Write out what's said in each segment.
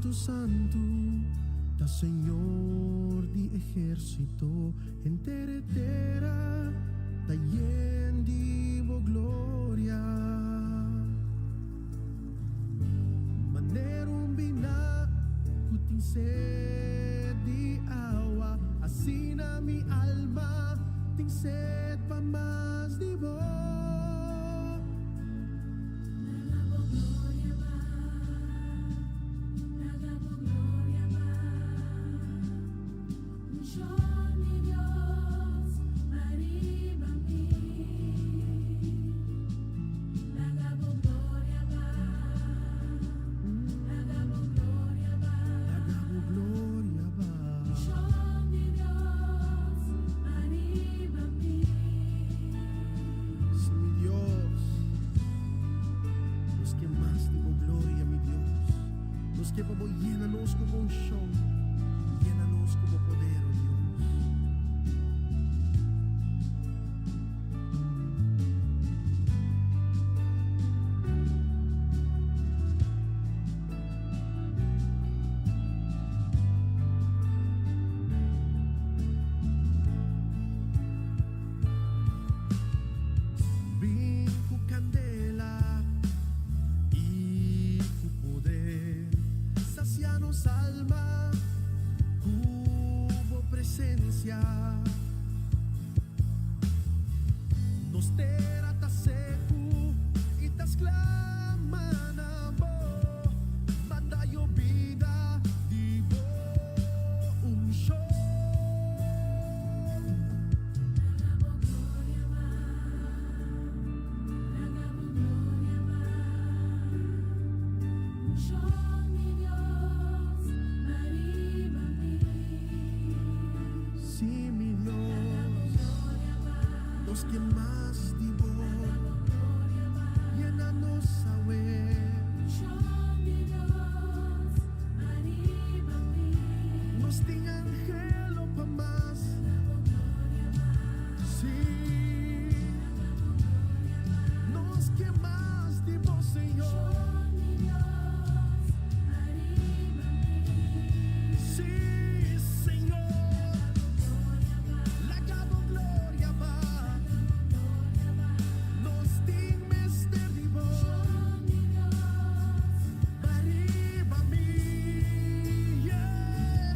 Santu, santu ta Señor di ehérsito, henter e tera ta yen di bo gloria. Manera un biná ku tin sed di awa, asina mi alma tin sed pa mas di bo. Laga bo gloria baha, laga bo gloria baha. Unshon di Dios ariba mi. Laga bo gloria baha, laga bo gloria baha. Laga bo gloria baha. Unshon di Dios ariba mi. Sí, mi Dios, nos ke mas di bo gloria, mi Dios. Nos ke pa bo yena nos ku bo unshon, yena nos ku bo poder, o Dios. Bin ku kandela i ku poder, sasia nos alma ku bo presensia. Nos tera ta seku i ta sklama na bo, manda yobida di bo unshon. Laga bo gloria baha, laga bo gloria baha. Unshon di Dios ariba mi. Sí, mi Dios, nos ke mas di bo, yena nos awe. Unshon di Dios ariba mi. Nos tin anhelo pa mas. Sí, nos ke mas di bo, Señor. Unshon di Dios ariba mi. Sí, Señor, laga bo gloria baha. Nos tin mester di bo, ariba mi. Yeah.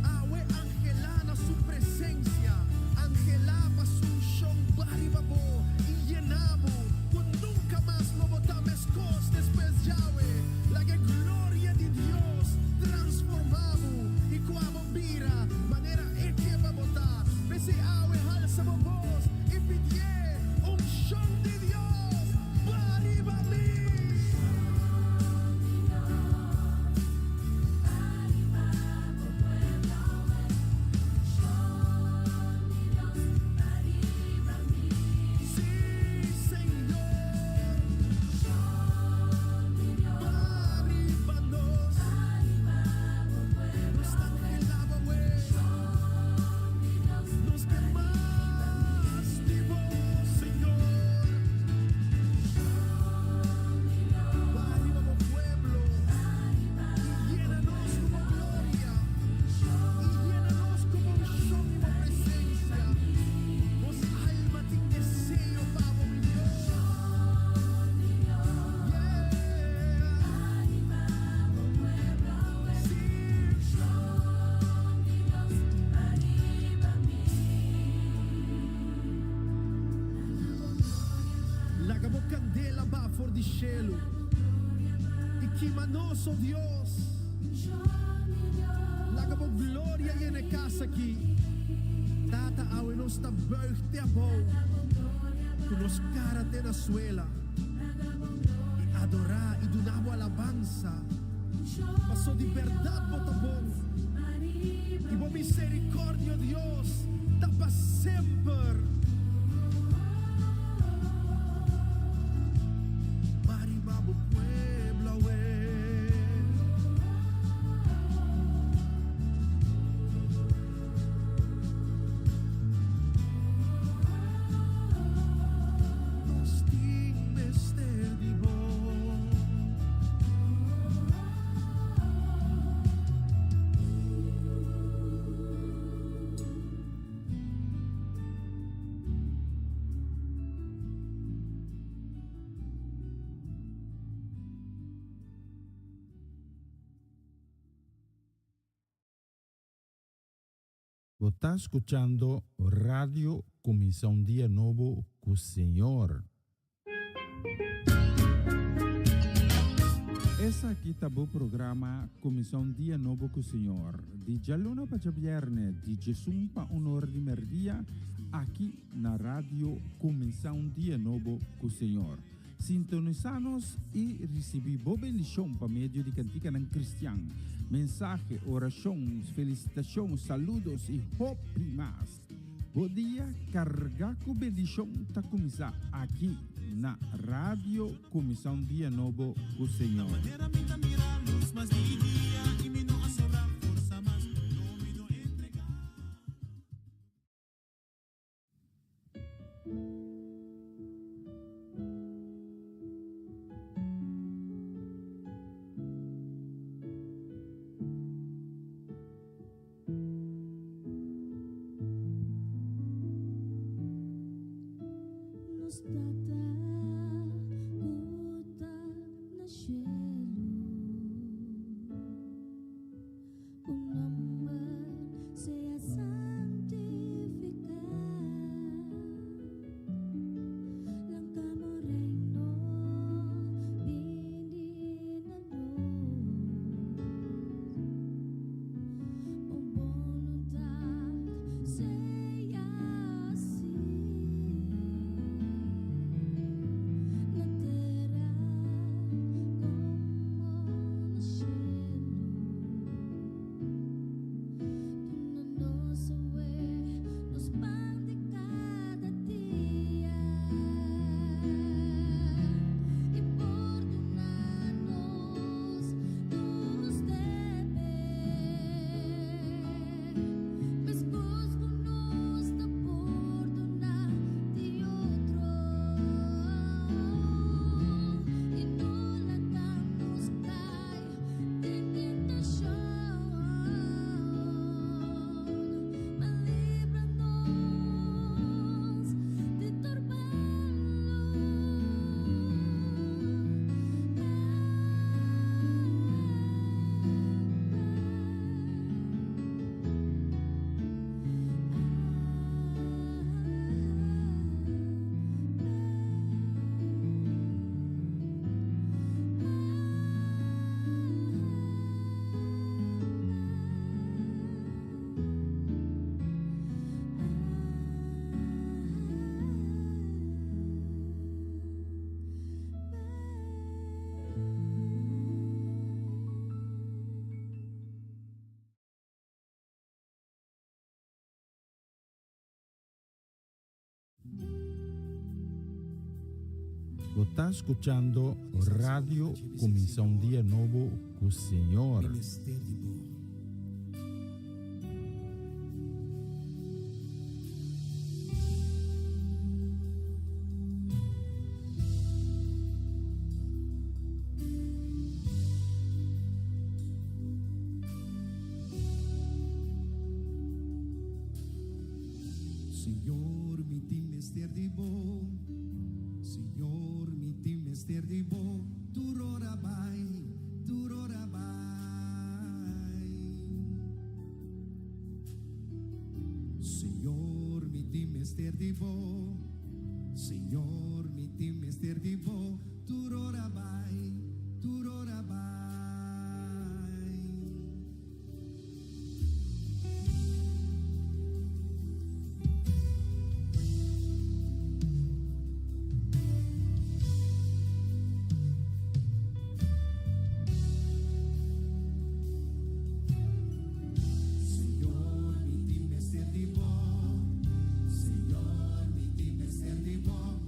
Awe anhelá na su presensia, anhelá pa su unshon b'ariba bo i yena bo, ku nunka mas lo bo ta meskos despues djawe. Laga gloria di Dios transformá bo i ku abo bira manera e ke pa bo ta. P'esei awe halsa bo bos i pidié unshon di Dios b'ariba mi. Unshon di Dios ariba bo pueblo. Unshon di Dios ariba mi. Sí, Señor, Unshon di Dios b'ariba nos. ariba bo pueblo. Nos ta anhelá awe. Unshon di Dios Nos ke mas di bo, Señor. Unshon di Dios B'ariba bo pueblo. I yena nos ku bo gloria. I yena nos ku bo unshon i bo presensia. Nos alma tin deseo pa bo, mi Dios. Yeah. Ariba bo pueblo. Sí. Unshon di Dios ariba mi. Laga bo kandela baha for di shelu. I kima nos, o Dios. Laga bo gloria yena e kas aki. Tata, awe nos ta buig te abou. Ku nos kara te na suela. I adorá i duna bo alabansa. Paso di bèrdat bo ta bon. I bo miserikòrdia, Dios, ta pa semper. B'ariba bo pueblo awe. Nos tin mester. Bo ta skuchando Radio Kuminsá un Dia Nobo ku Señor. Esaki ta bo programa Kuminsá un Dia Nobo ku Señor, di djaluna pa djabièrnè, di djesun pa un ora di mèrdia, aki na Radio Kuminsá un Dia Nobo ku Señor. Sintonisá nos i risibí bo bendishon pa medio di kantikanan kristian, mensahe, orashon, felisitashon, saludos i hopi mas. Bo dia kargá ku bendishon ta kuminsá aki na Radio Kuminsá un Dia Nobo ku Señor. Nos Tata ku ta na shelu, Bo nomber sea santifiká. Lanka bo reino bini na nos. Bo boluntat sea hasí na tera komo na shelu. Duna nos awe nos pan di kada dia i pordona nos nos debe, meskos ku nos ta pordona di otro, i no laga nos kai den tentashon, ma libra nos di tur malu. Bo ta skuchando Radio Kuminsá un Dia Nobo ku Señor. Mi mester di bo. Señor, mi tin mester di bo. Señor, mi tin mester di bo. Tur ora bai, tur ora bai. Señor, mi tin mester di bo. Señor, mi tin mester di bo. Tur ora bai, tur ora bai. Señor, mi tin mester di bo. Señor, mi tin mester di bo.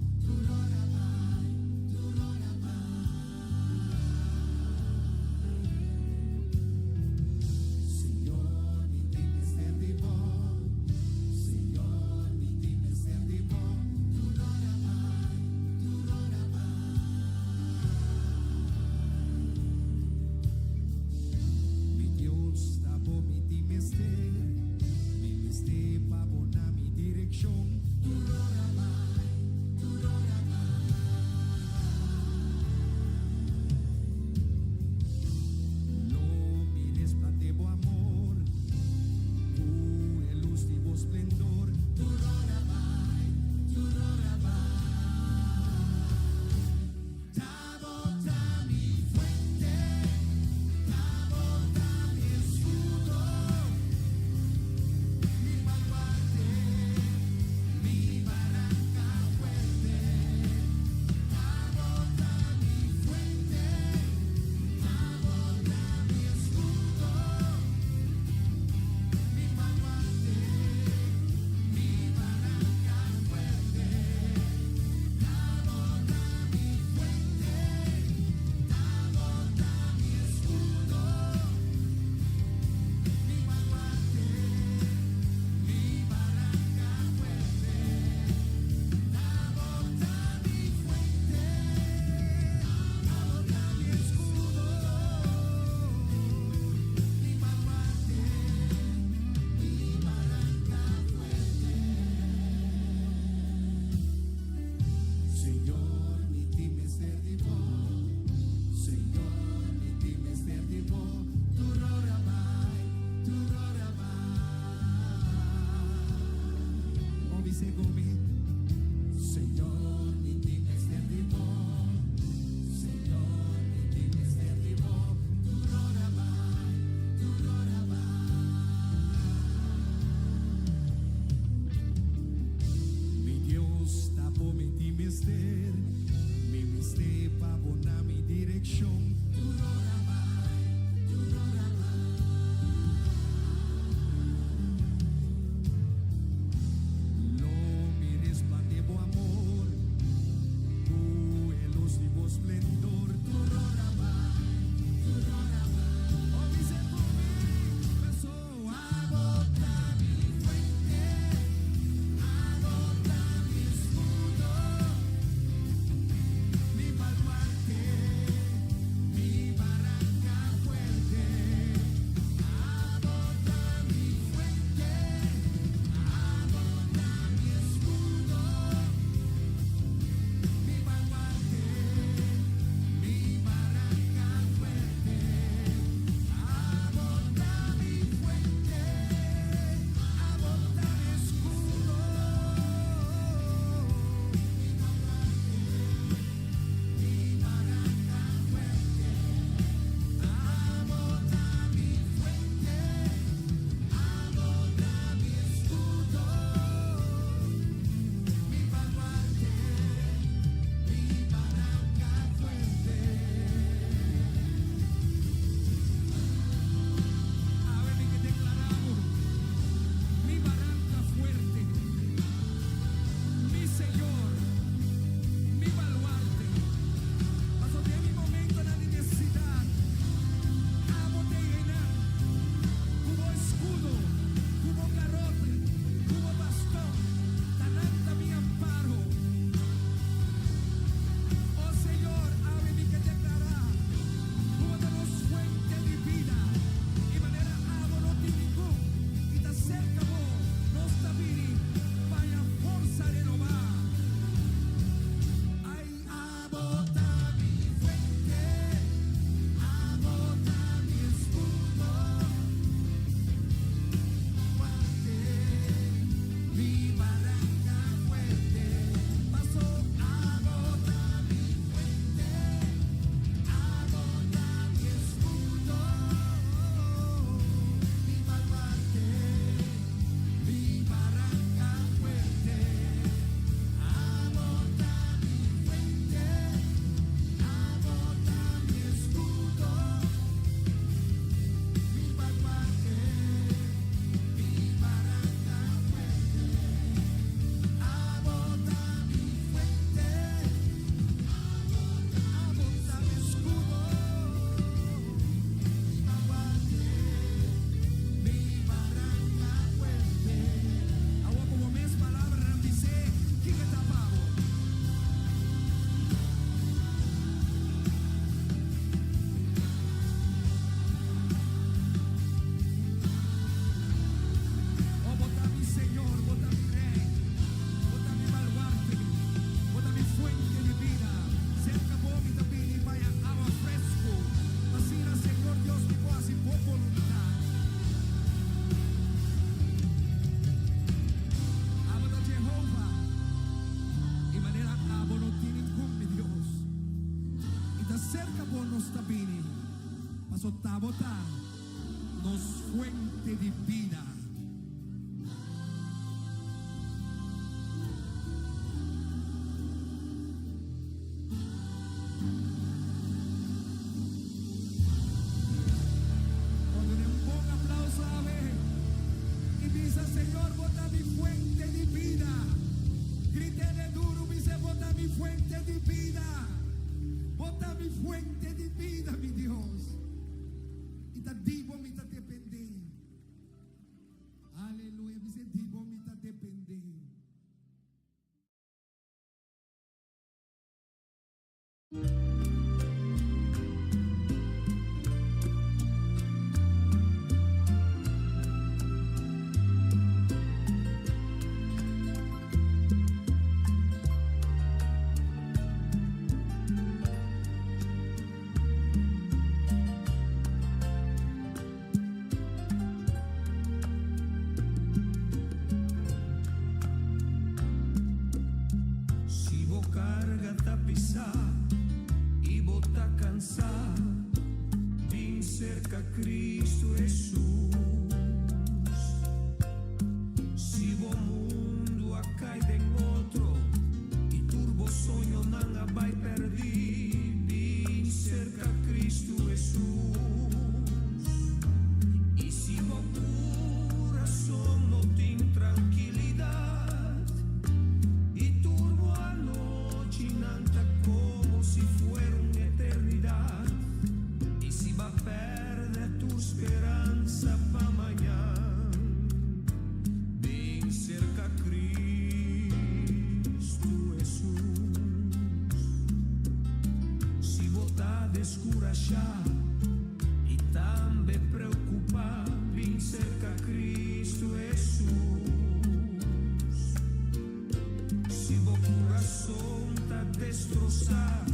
fuente di bida. Duna un bon aplauso awe i bisa, Señor, bo ta mi fuente di bida. Grit'e duru, bisa, bo ta mi fuente di bida. Bo ta mi fuente di bida, mi Dios. I ta di bo mi ta dependé. Aleluya, bisa di bo mi ta dependé. Si bo karga ta pisá i bo ta kansá, bin serka Kristu Hesus. Si bo mundu a kai den otro i tur bo soñonan a bai pèrdí, bin serka Kristu Hesus. I si bo kurason no tin trankilidat i tur bo anochinan ta komo si fuera un eternidat i si b'a pèrdè tur speransa pa mañan, bin serka Kristu Hesus. Si bo ta deskurashá i tambe preokupá, bin serka Kristu Hesus. Si bo kurason ta destrosá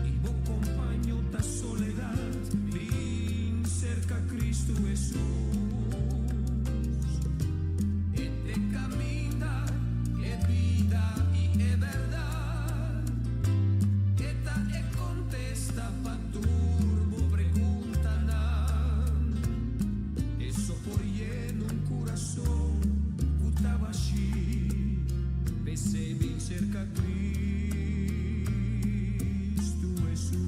i bo kompañero ta soledat, bin serka Kristu Hesus. E ta kaminda, e bida i e bèrdat. E ta e kontesta pa tur bo preguntanan. E so por yena un kurason ku ta bashí. P'esei bin serka Kristu Hesus.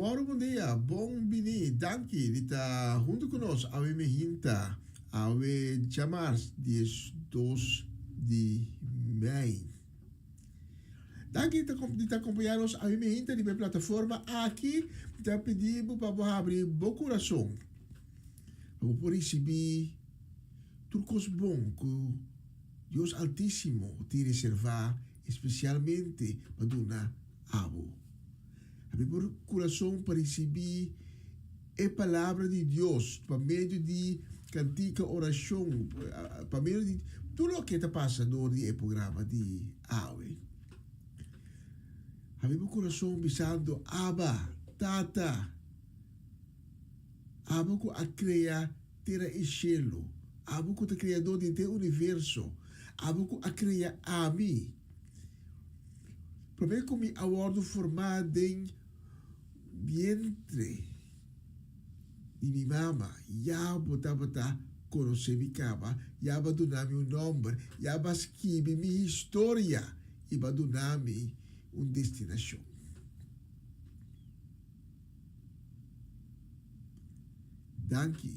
Mòru bon dia, bon bini, danki di ta huntu ku nos awe mi hinta awe djamars 12 di mei. Danki di ta kompañá nos awe mi hinta riba e plataforma aki. Mi ta pidi bo pa bo habri bo kurason pa bo por risibí tur kos bon ku Dios Altísimo tin reservá espesialmente pa duna abo. Habri bo kurason pa risibí e Palabra di Dios pa medio di kantika, orashon, pa medio di tur loke ta pasa dor di e programa di awe. Habri bo kurason bisando, Abba, Tata, Abo ku a krea tera i shelu, Abo ku ta kreador di henter universo, Abo ku a krea ami. Promé ku mi a wòrdu formá den bientre di mi mama, ya bo tabata konosé mi kaba, ya bo a duna mi un nòmber, ya bo a skibi mi historia i bo a duna mi un destinashon. Danki,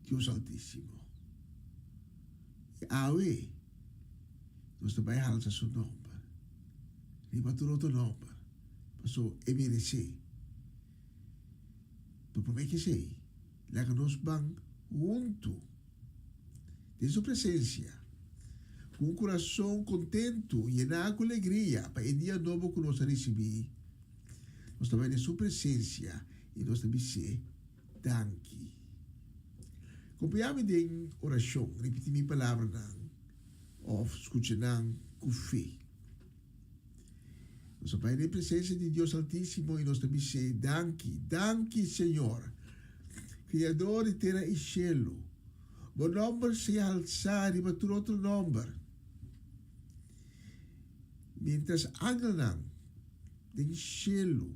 Dios Altísimo. I awe nos ta bai halsa su nòmber riba tur otro nòmber, pasobra e meresé. Pero promé ke esei, laga nos ban huntu den su presensia ku un kurason kontentu, yená ku alegria pa e dia nobo ku nos a risibí. Nos ta bai den su presensia i nos ta bis'é danki. Kompañá mi den orashon, ripití mi palabranan òf skucha nan ku fe. Nos a bai den presensia di Dios Altísimo i nos ta bis'é, Danki, danki, Señor, Kriador di tera i shelu. Bo nòmber sea halsá riba tur otro nòmber. Miéntras angelnan den shelu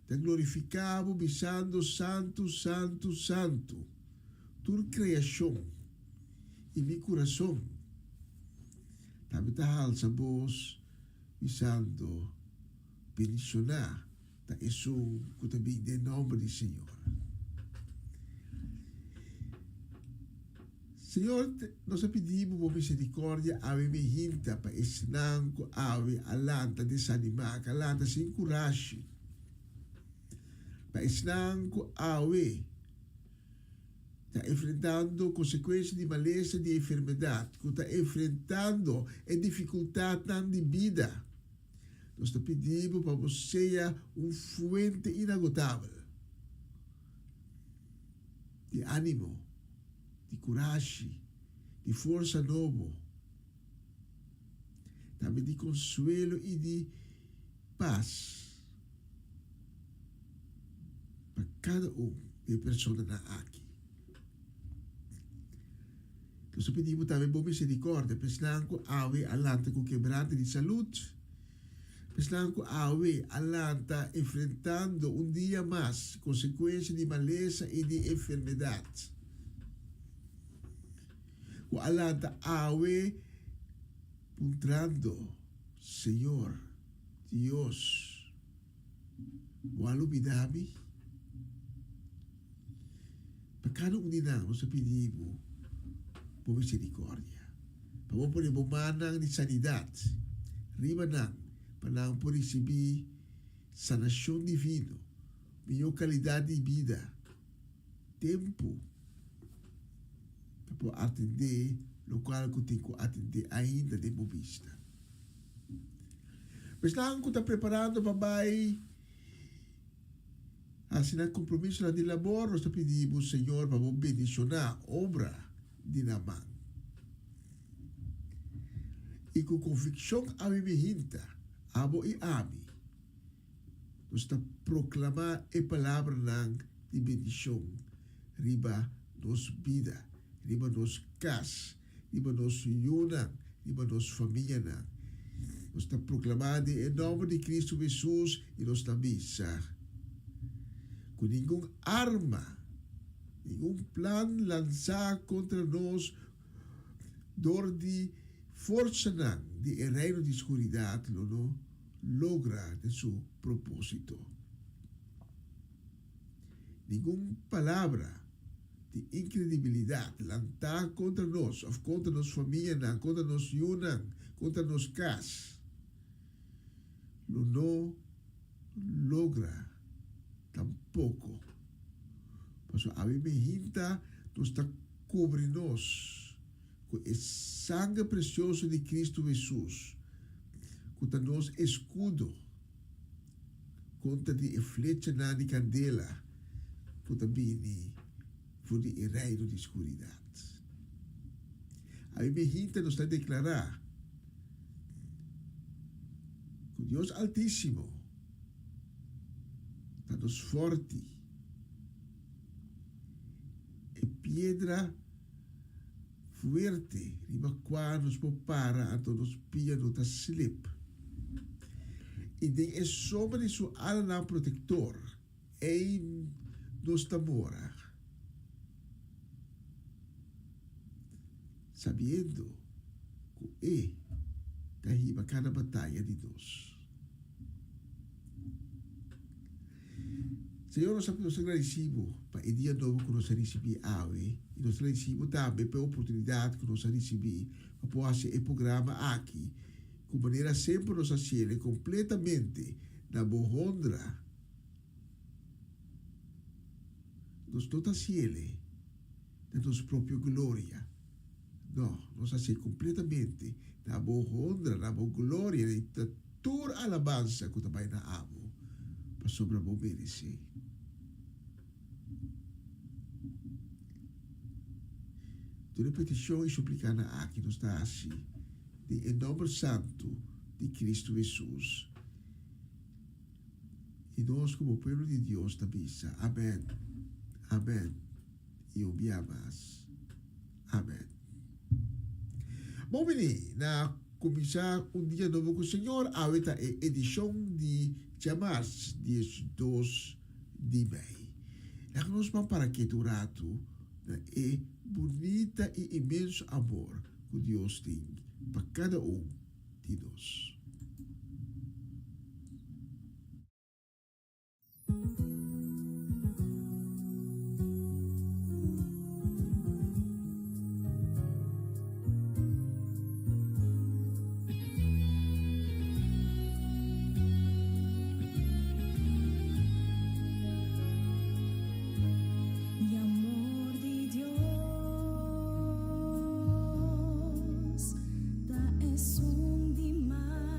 ta glorifiká bo bisando, Santu, santu, santu, tur kreashon i mi kurason tambe ta halsa bos bisando, Bendishoná ta esun ku ta bin den nòmber di Señor. Señor, nos a pidi bo bo miserikòrdia awe mi hinta pa esnan ku awe a lanta desanimá, ku a lanta sin kurashi, pa esnan ku awe ta enfrentando konsekuensia di malesa di enfermedat, ku ta enfrentando e difikultatnan di bida. Nos ta pidi bo pa bo sea un fuente inagotabel di ánimo, di kurashi, di forsa nobo, tambe di konsuelo i di pas pa kada un di e personanan aki. Nos ta pidi bo tambe bo miserikòrdia pa esnan ku awe a lanta ku kebrante di salud, pa esnan ku awe a lanta enfrentando un dia mas konsekuensia di malesa i di enfermedat, ku a lanta awe puntrando, Señor, Dios, bo a lubidá mi? Pa kada un di nan nos ta pidi bo bo miserikòrdia, pa bo pone bo mannan di sanidat riba nan, pa nan por risibí sanashon divino, mihó kalidat di bida, tempu pa por atendé lokual ku tin ku atendé ainda den bo bista. Esnan ku ta preparando pa bai Hasi nan kompromisonan di labor, nos ta pidi bo, Señor, pa bo bendishoná obra di nan man. I ku konvikshon ami mi hinta, abo i ami, nos ta proklamá e palabranan di bendishon riba nos bida, riba nos kas, riba nos yunan, riba nos famianan. Nos ta proklamá den e nòmber di Kristu Hesus i nos ta bisa ku ningun arma, ningun plan lansá kontra nos dor di forsanan di e reino di skuridat lo no. logra den su propósito. Ningun palabra di inkredibilidat lantá kontra nos òf kontra nos famianan, kontra nos yunan, kontra nos kas, lo no logra tampoko. Pasobra awe mehinta nos ta kubri nos ku e sanger presioso di Kristu Hesus, ku ta nos eskudo kontra di e flechanan di kandela ku ta bini for di e reino di skuridat. Awe mehinta nos ta deklará ku Dios Altísimo ta nos fòrti, e piedra fuerte riba kua nos por para anto nos pia no ta slip. I den e sombra di su alanan protektor, ei nos ta mora, sabiendo ku e ta hiba kada bataya di nos. Señor, nos ta nos ta gradisí Bo pa e dia nobo ku nos a risibí awe, i nos ta gradisí Bo tambe pa e oportunidat ku nos a risibí pa por hasi e programa aki, ku manera semper nos a hasiel kompletamente na Bo honra. Nos no ta hasiel na nos propio gloria. No, nos a hasié kompletamente na bo honra, na bo gloria i ta tur alabansa ku ta bai na abo, pasobra bo meresé. Tur e petishon i suplikanan aki nos ta hasi den e nòmber santu di Kristu Hesus. I nos komo pueblo di Dios ta bisa, Amèn, amèn. i un bia mas. Amen. Bon bini na kuminsá un dia nobo ku Señor. Awe ta e edishon di djamars 12 di mei. Laga nos ban para ketu un ratu na e bunita i inmenso amor ku Dios tin pa kada un di nos. E amor di Dios ta esun di mas.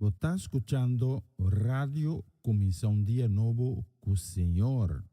Bo ta skuchando Radio Kuminsá un Dia Nobo ku Señor.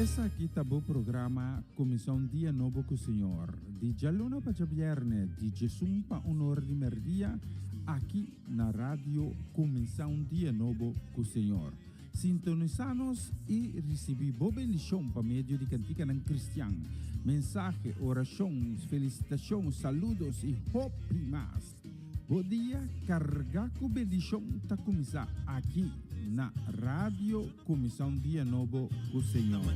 Esaki ta bo programa Kuminsá un Dia Nobo ku Señor, di djaluna pa djabièrnè di djesun pa un or di mèrdia, aki na Radio Kuminsá un Dia Nobo ku Señor. Sintonisá nos i risibí bo bendishon pa medio di kantikanan kristian, mensahe, orashon, felisitashon, saludos i hopi mas. Bo dia kargá ku bendishon ta kuminsá aki na Radio Kuminsá un Dia Nobo ku Señor.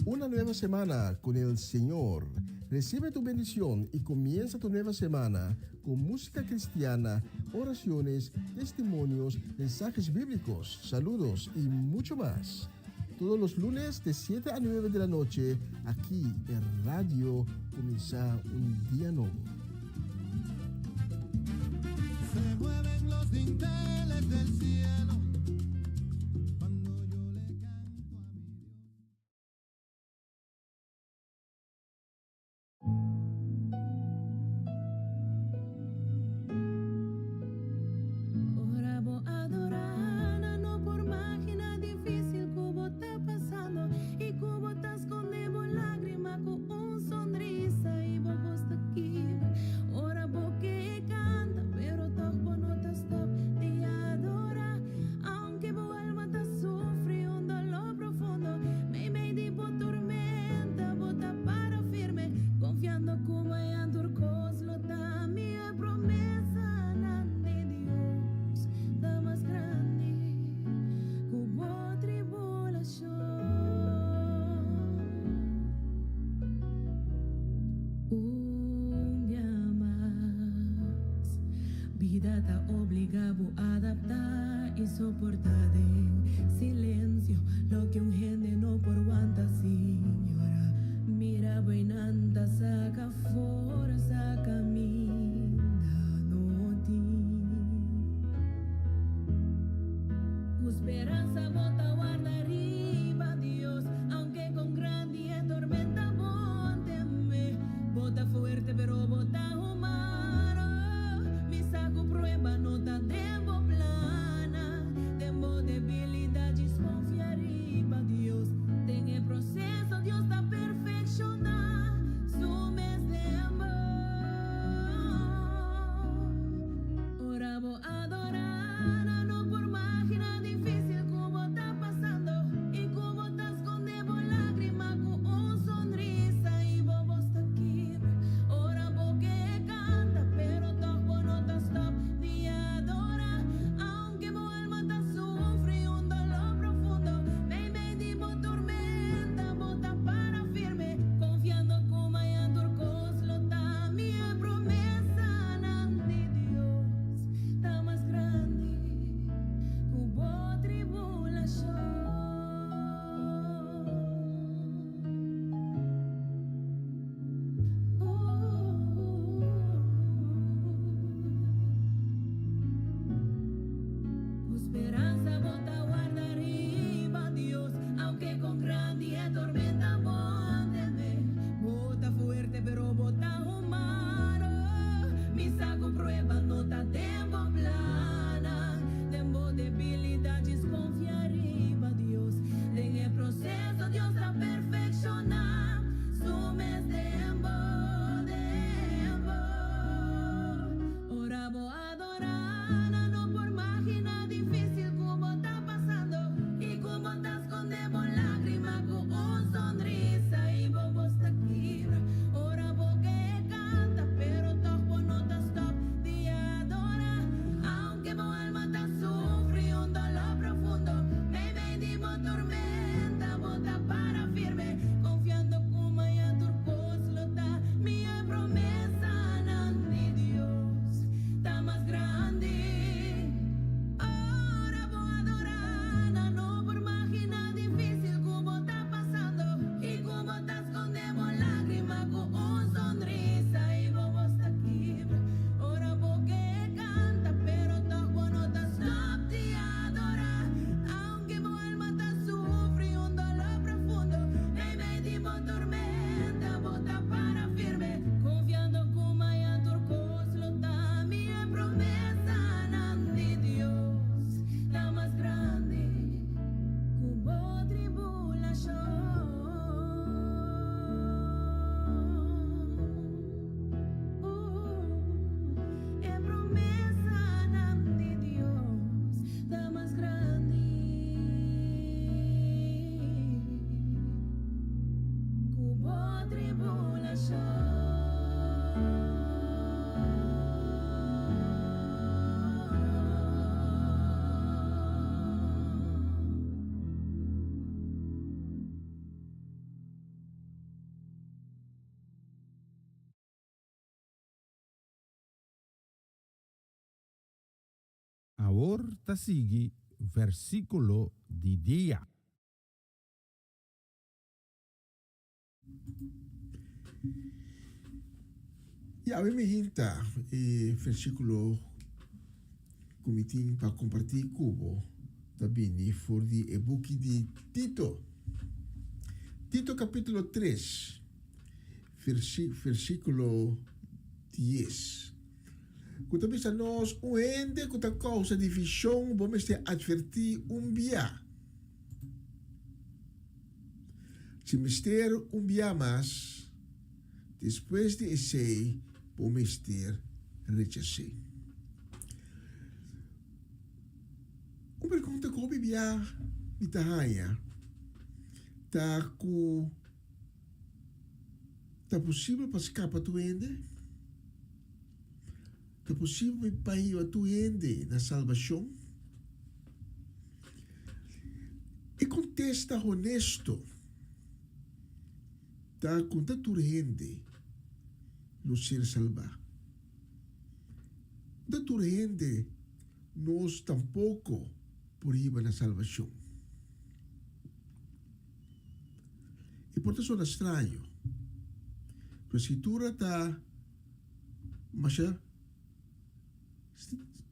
Una nueva semana con el Señor. Recibe tu bendición y comienza tu nueva semana con música cristiana, oraciones, testimonios, mensajes bíblicos, saludos y mucho más. Todos los lunes de 7 a 9 de la noche, aquí en Radio Comienza un Día Nuevo. Se mueven los dinteles del cielo cuando yo le canto a mi Dios. Ora bo adorá, nan no por imaginá difísil ku bo ta pasando i ku bo ta skonde bo lágrima ku un sonrisa i bo gusta kibra. Ora bo ke kanta, pero toch bo no ta stòp di adorá. Aunke bo alma ta sufri un doló profundo, meimei di bo tormenta, bo ta para firme, konfiando ku mañan tur kos lo ta mihó. Promesanan di Dios ta mas grandi ku bo tribulashon. Un dia mas, bida ta obligá bo adaptá i soportá den silensio loke un hende no por wanta sin yora. Mira bo einan ta saka forsa kaminda no tin. Ku speransa bo ta warda riba Dios, aunke kon grandi e tormenta bo teme. Bo ta fuerte pero bo ta humano. Mi sa ku prueba no ta den bo plannan, den bo debilidat. Awor ta sigui versíkulo di dia. I awe mi hinta e versíkulo ku mi tin pa kompartí ku bo ta bini for di e buki di Tito. Tito kapítulo tres, versíkulo dies, ku ta bisa nos, Un hende ku ta kousa divishon bo mester atvertí un bia. Si mester un bia mas, despues di esei bo mester rechas'é. Un pregunta ku hopi bia mi ta haña ta ku ta posibel pa skapa tur hende? Ta posibel pa hiba tur hende na salbashon? E kontesta honesto ta ku ta tur hende lo ser salbá. No ta tur hende nos tampoko por hiba na salbashon. E por ta sona straño, pero Skritura ta masha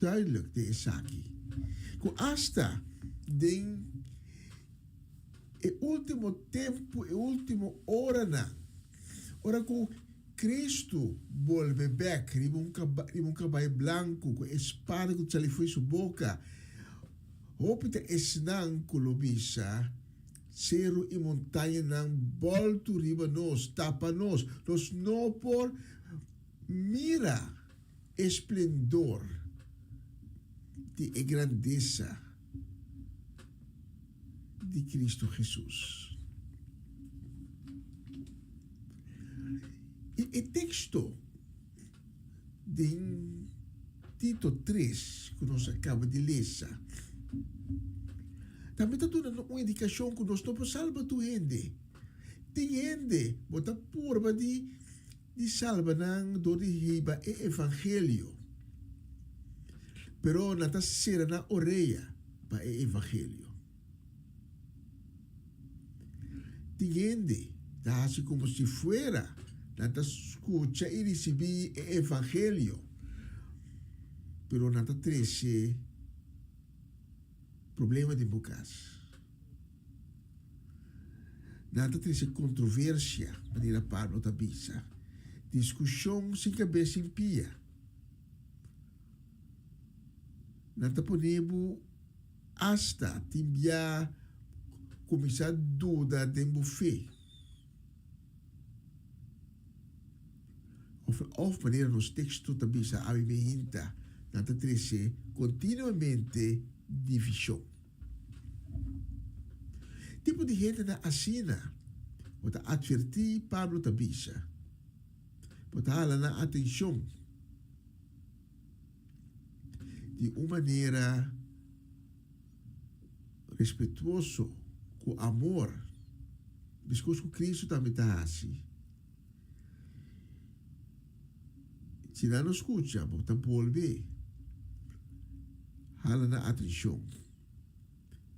duidelijk den esaki, ku asta den e último tempu, e último oranan, ora ku Kristu bolbe bèk riba un riba un kabai blanku ku e spada ku ta sali fo'i su boka, hopi ta esnan ku lo bisa, Seru i montañanan bòltu riba nos, tapa nos, nos no por mira e splendor di e grandesa di Cristo Jesus. I e teksto den Tito tres ku nos a kaba di lesa tambe ta duna un indikashon ku nos no por salba tur hende. Tin hende bo ta purba di di salba nan dor di hiba e evangelio, pero nan ta sera nan orea pa e evangelio. Tin hende ta hasi komo si fuera nan ta skucha i risibí e evangelio, pero nan ta trese problema den bo kas. Nan ta trese kontroversia, manera Pablo ta bisa, diskushon sin kabes sin pia. Nan ta pone bo asta tin bia kuminsá duda den bo fe. Of, of manera nos teksto ta bisa awe mi hinta, nan ta trese kontinuamente divishon. Tipo di hendenan asina bo ta atvertí, Pablo ta bisa. Bo ta hala nan atenshon di un manera respetuoso, ku amor, meskos ku Kristu tambe ta hasi. Si nan no skucha, bo ta bolbe hala nan atenshon.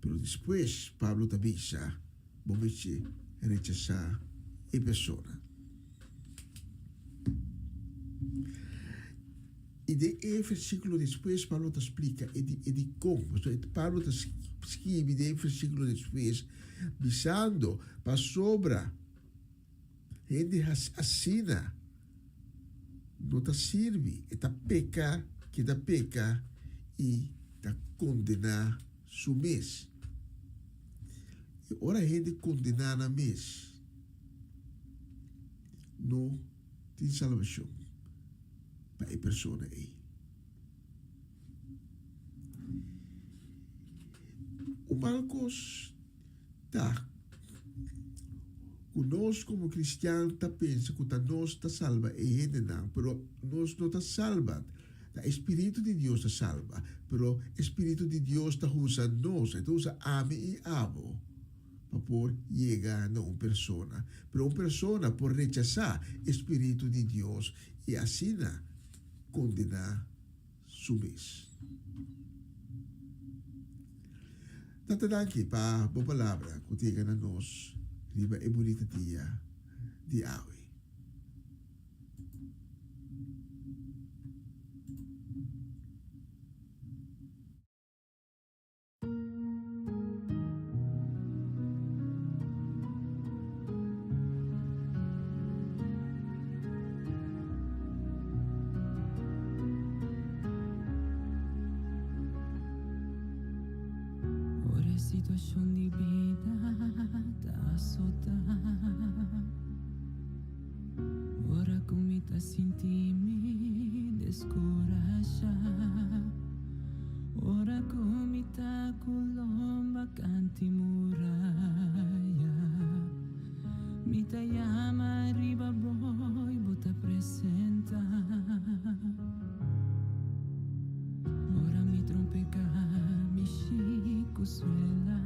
Pero despues Pablo ta bisa, bo mester rechasá e persona. I den e versíkulo despues Pablo ta splika e di e dikon. Pasobra Pablo ta skibi den e versíkulo despues bisando, Pasobra Hende hasi asina no ta sirbi, e ta peka, keda peka i ta kondená su mes. I ora hende kondená nan mes, no tin salbashon pa e persona ei. Un mal kos ta ku nos komo kristian ta pensa ku ta nos ta salba e hendenan, pero nos no ta salba, ta e spiritu di Dios ta salba, pero e spiritu di Dios ta usa nos, e ta usa ami i abo pa por yega na un persona, pero un persona por rechasá e spiritu di Dios i asina kondená su mes. Tata danki pa bo palabra ku ta yega na nos riba e bunita dia di awe. Ora e situacion di bida ta azota Ora cu mi ta sinti mi descurasha Ora cu mi ta cu lomba canti muraya Mi ta yama riba bo y bo ta presenta Ora mi trompeca mi shicu suela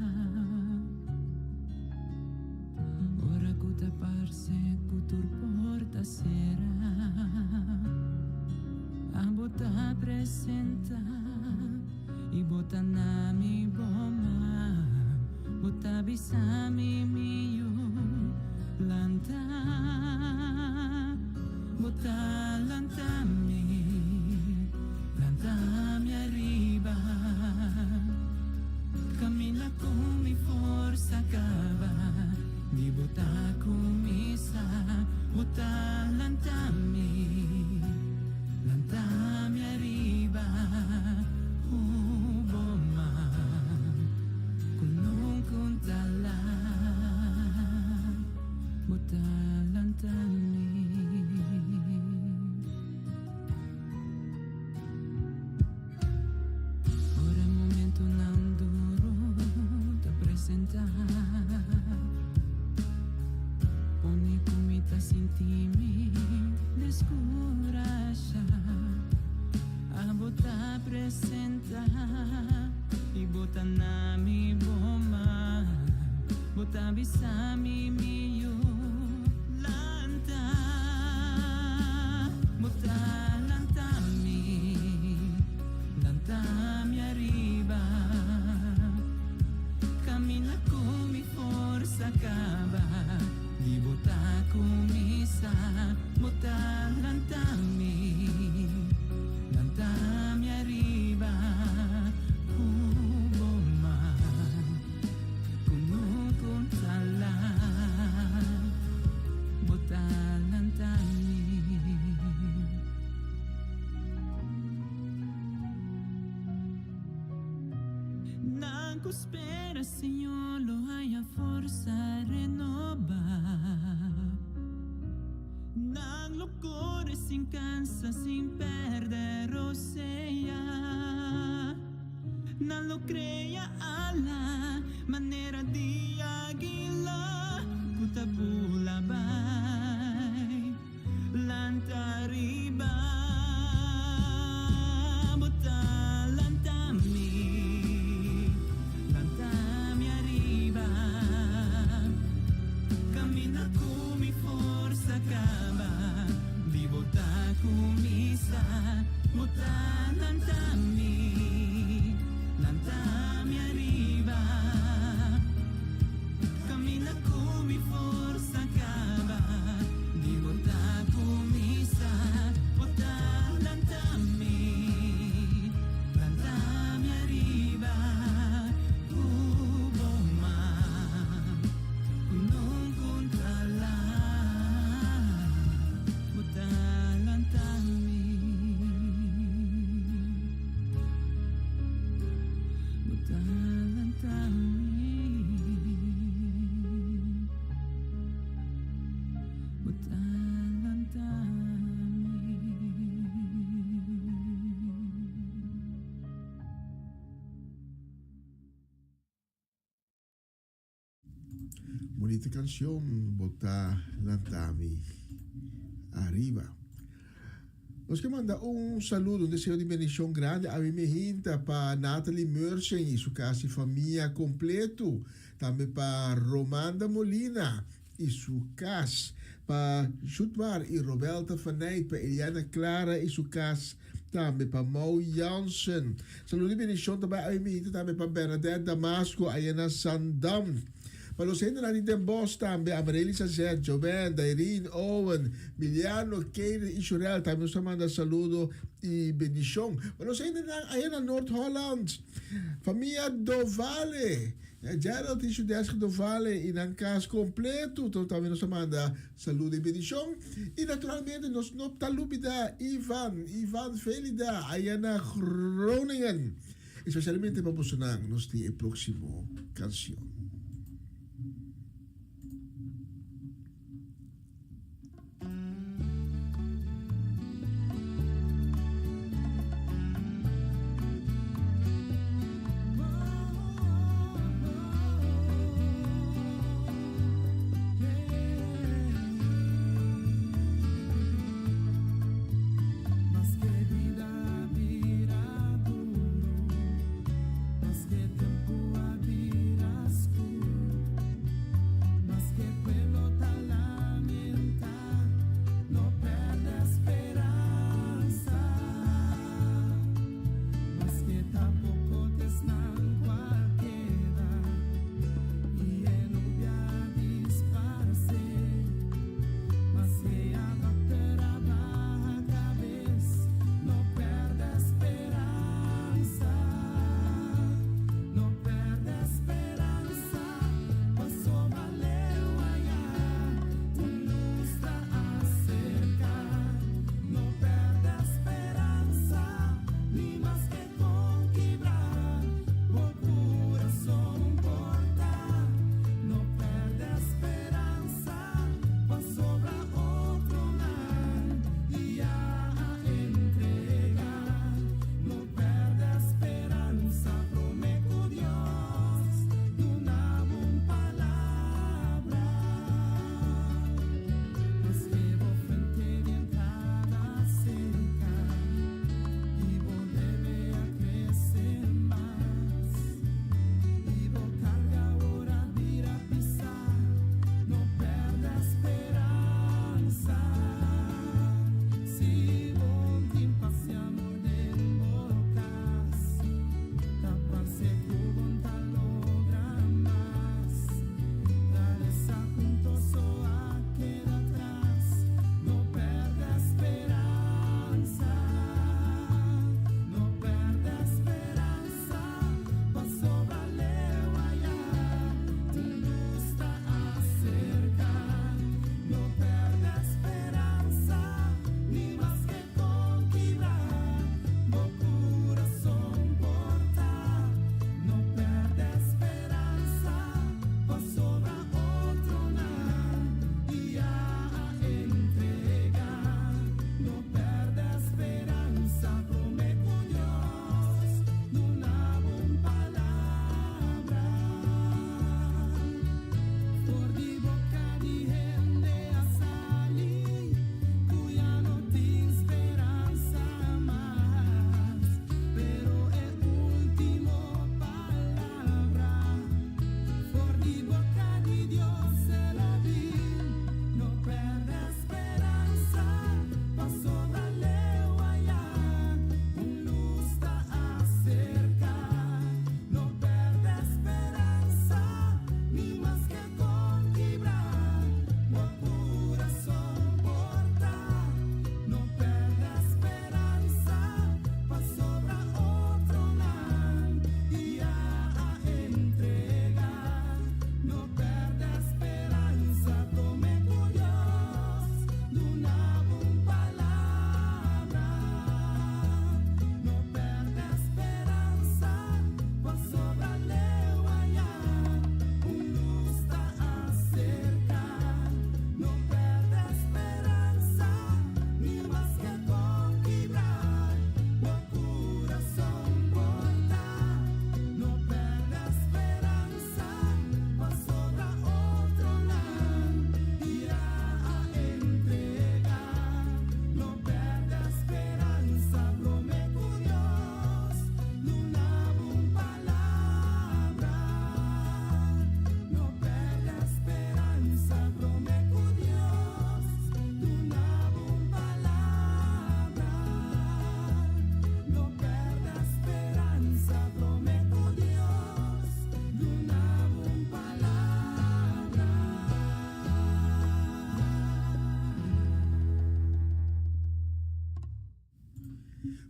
Ora cu ta parce cu tur porta cera Abo ta presenta y bo ta na mi bo man Bo ta bisa mi mi yu lanta Bo ta lanta mi lanta mi ariba Camina cu mi forsa caba Di bo ta cuminsa Bo ta lanta mi lanta mi ariba Cu bo man cu nunca un ta laat Bo ta lanta mi. Ora momentonan duro ta presenta Pone cu mi ta sinti mi descurasha Abo ta presenta y bo ta na mi bo man Bo ta bisa mi mi yu lanta Bo ta lanta mi, lanta mi ariba Camina cu mi forsa caba Di bo ta cuminsa Bo ta lanta mi, lanta mi ariba Cu bo man, cu nunca un ta laat Bo ta lanta mi. Nan cu spera Señor lo haya forsa renoba. Nan lo core sin cansa, sin perde rosea. Nan lo crea ala manera di aguila cu ta bula bay. Lanta riba, bo ta lanta mi, lanta mi ariba. Camina cu mi forsa caba, di bo ta cuminsa, bo ta lanta mi, lanta mi ariba. Camina cu mi forsa caba, di bo ta cuminsa, bo ta lanta mi, lanta mi ariba cu bo man, cu nunca un ta laat, bo ta lanta mi, bo ta lanta mi. Bo ta lanta mi. Bonita cancion bo ta lanta mi ariba. Nos ke manda un saludo, un deseo di bendicion grandi awe mi hinta pa Natalie Mersen y su casi famia completo. Tambe pa Romanda Molina. i su kas, pa Jutmar i Robelta van Nijt, pa Eliana Clara i su kas, tambe pa Mau Jansen. Saludo i bendishon ta bai awe minita tambe pa Bernadette Damasco aya na Zandam. Pa los hendenan di Den Bosch tambe, Amarelys Azet, Joven, Dairine, Owen, Miliano, Keiden i Shurel tambe nos ta manda saludo i bendishon. Pa los hendenan aya na Noord Holland, famia Dovale, Gerald i Shudeska Dovale i nan kas kompleto tambe nos ta manda saludo i bendishon. I naturalmente nos no ta lubida Ivan, Ivan Felida aya na Groningen. Especialmente pa bosonan nos tin e proximo cancion.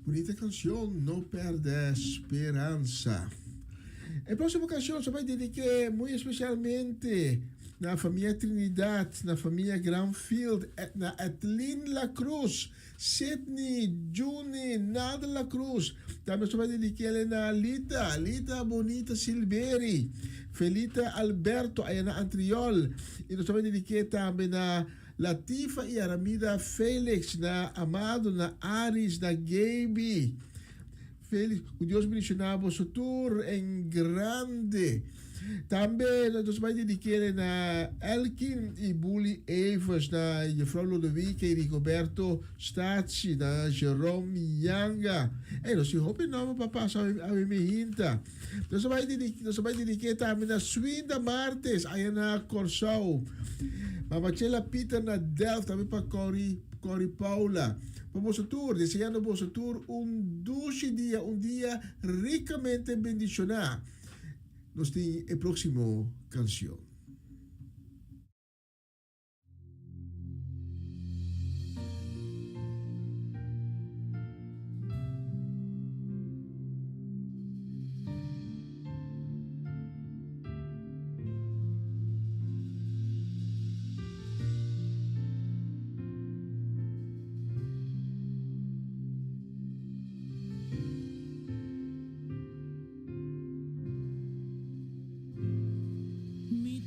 Bunita canción, No Perde Speransa. E próximo canción se vai dedicar muy especialmente na família Trinidad, na família Granfield, na Etlin La Cruz, Sidney, Juni, Nada La Cruz. Tambe se vai dedicar na Lita, Lita Bonita Silveri, Felita Alberto, aí na Antriol. E nós vai dedicar também na Latifa e Aramida Felix, na Amado, na Aris, na Gaby. Felix, ku Dios bendiciona boso tur en grande. Tambe nos bai dedikere na Elkin y Bully Evers, na Juffrouw Lodowica y Rigoberto Stachi, na Jerome Yanga. Ey, nos tin hopi nomber pa pasa awe mi hinta. Nos bai dedike, nos bai dedike tambe na Swinda Martes, aya na Kòrsou. Mama Chela Pieter na Delft, tambe pa Corrie, Corrie Paula. Pa boso tur, deseando boso tur un dushi dia, un dia ricamente bendiciona. Nos tin e proximo cancion. Mi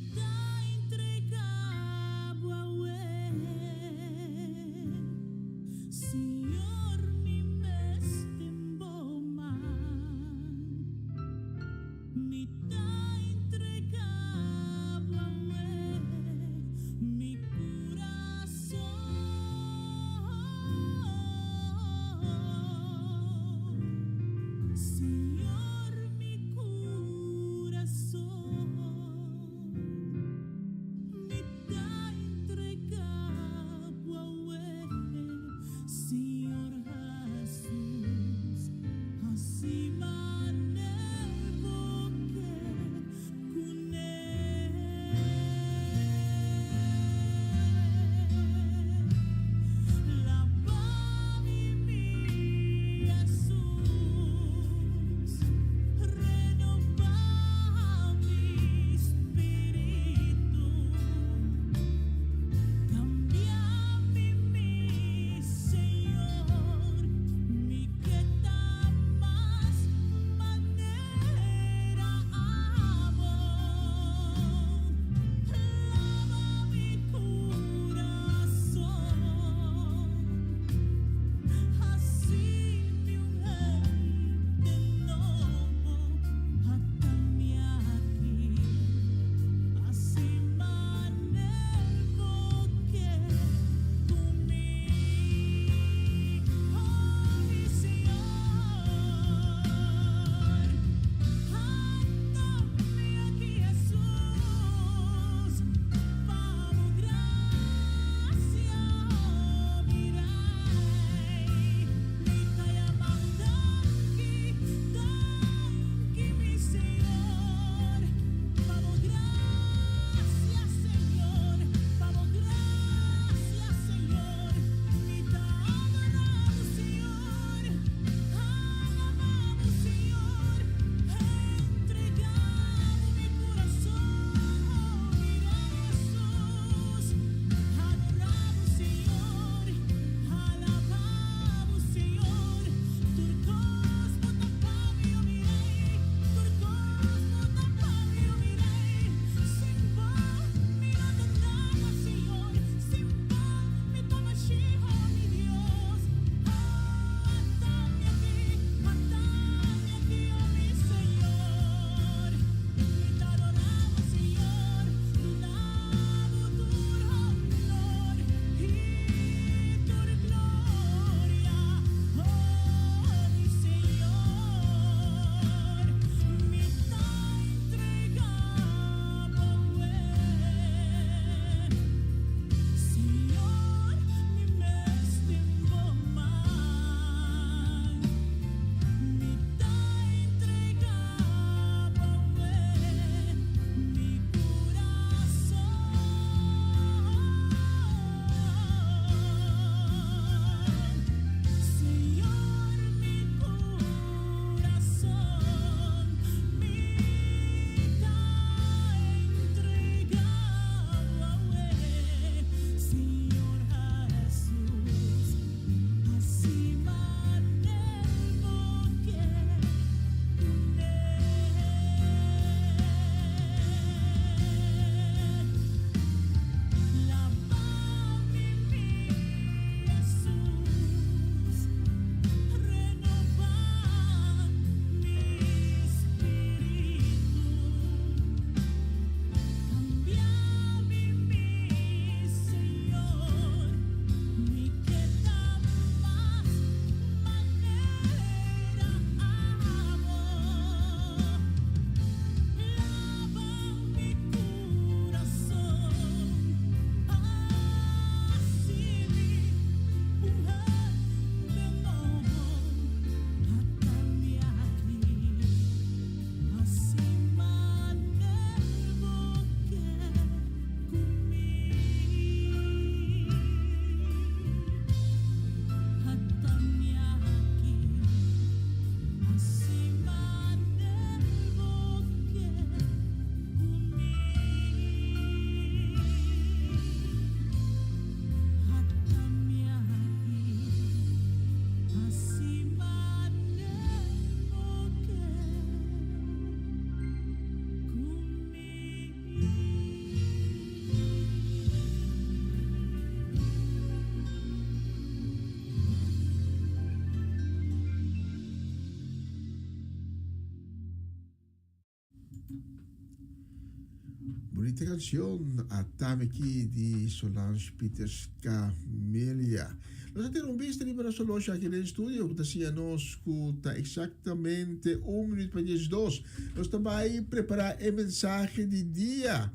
Bonita canción, Atame Ki di Solange Peters Camelia. Nos a tene un bista riba nos horloge aki den studio ku ta siña nos ku ta exactamente un minuut pa diesdos. Nos ta bai prepara e mensahe di dia.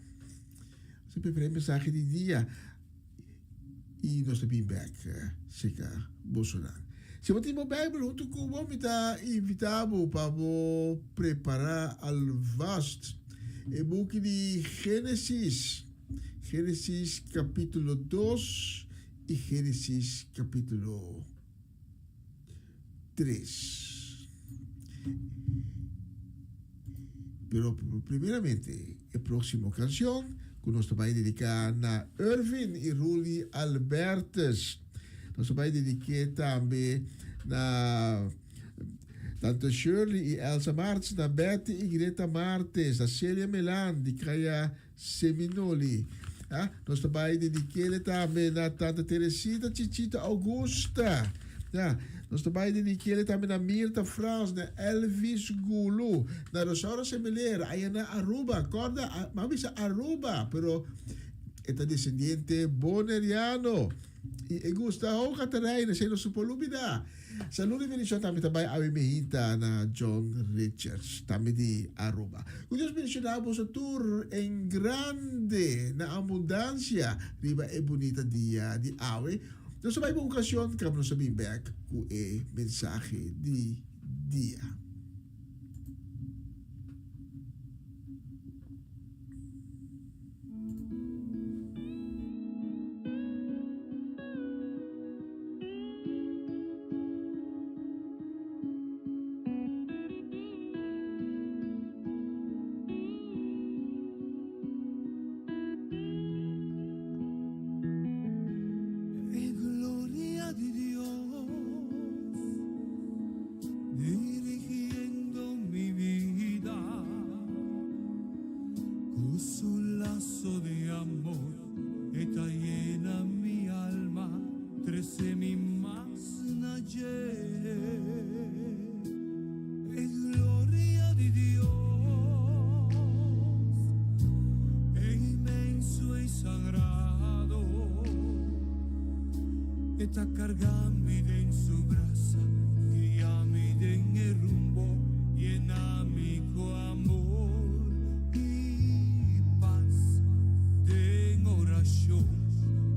Nos ta prepara e mensahe di dia i nos ta bin bek seka bosonan. Si bo tin bo Bijbel huntu ku bo, mi ta invita bo pa bo prepara alvast e buki di Genesis. Genesis capítulo 2 i Génesis kapítulo 3. Pero primeramente e próksimo kanshon ku nos ta bai dediká na Irvin i Ruli Albertus. Nos ta bai dedik'é tambe na Tante Shirley i Elsa Martes, na Betty i Greta Martes, na Celia Melan di Kaya Seminoli. Ah, nos ta bai dedikele tambe na Tanta Teresita Chichita Augusta. Ja, nos ta bai dedikele tambe na Mirta Frans, na Elvis Gulu, na Rosaura Semelera, aya na Aruba. Korda, m'a bisa Aruba, pero e ta descendiente boneriano. I e gusta hou Caterina, esei no su por lubida. Salud y bendicion tambe ta bay awe mehita na John Richards, tambe di Aruba. Cu Dios bendiciona boso tur en grande na abundancia riba e bunita dia di awe. Nos ta bay pa un ocasion caba nos ta bin bek cu e mensahe di dia. E gloria di Dios dirigiendo mi vida. Ku su laso di amor e ta yena mi alma, trese mi mas na dje. E gloria di Dios e inmenso i sagrado, e ta karga mi den su brasa, guia mi den e rumbo, yena mi ku amor i pas. Den orashon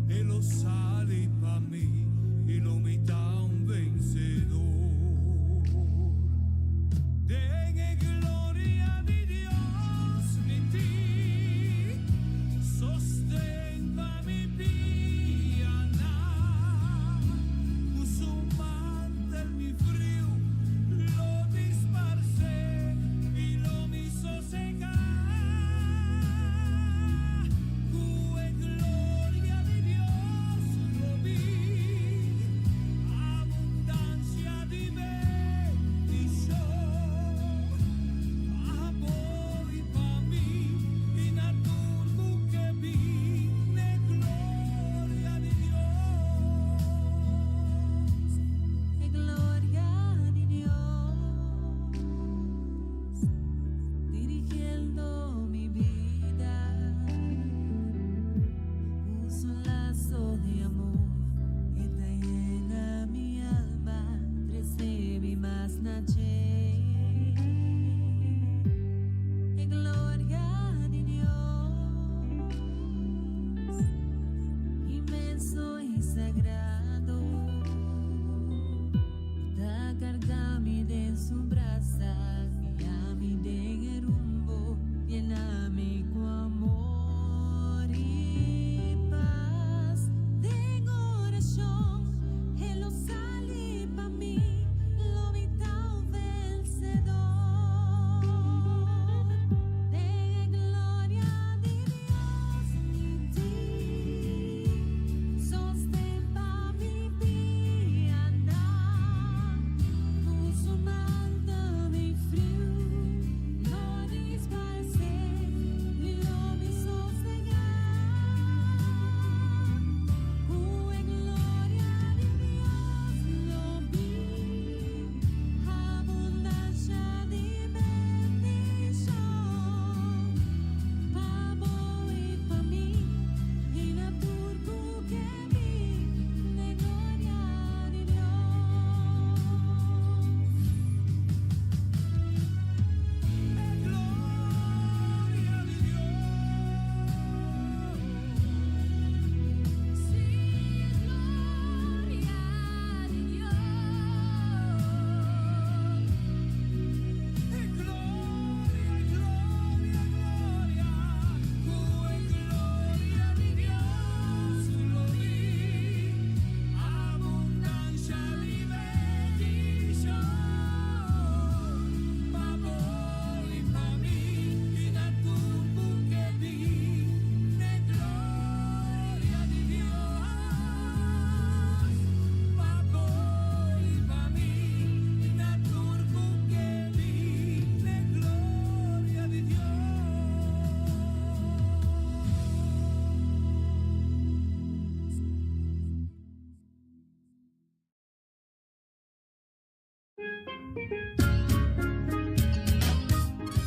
e lo sali pa mi i lo mi ta un vensedor. Den e gloria di Dios mi tin sosten pa mi pianan. Ku su mantel mi friu lo disparsé.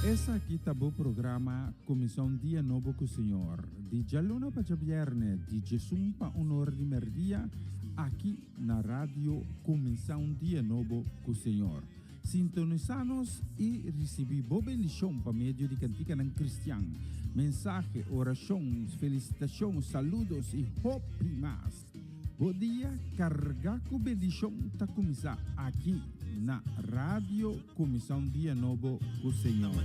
Esaki ta bo programa Kuminsá un Dia Nobo ku Señor, di djaluna pa djabièrnè di djesun pa un or di mèrdia, aki na Radio Kuminsá un Dia Nobo ku Señor. Sintonisá nos i risibí bo bendishon pa medio di kantikanan kristian, mensahe, orashon, felisitashon, saludos i hopi mas. Bo dia kargá ku bendishon ta kuminsá aki na Radio Kuminsá un Dia Nobo ku Señor.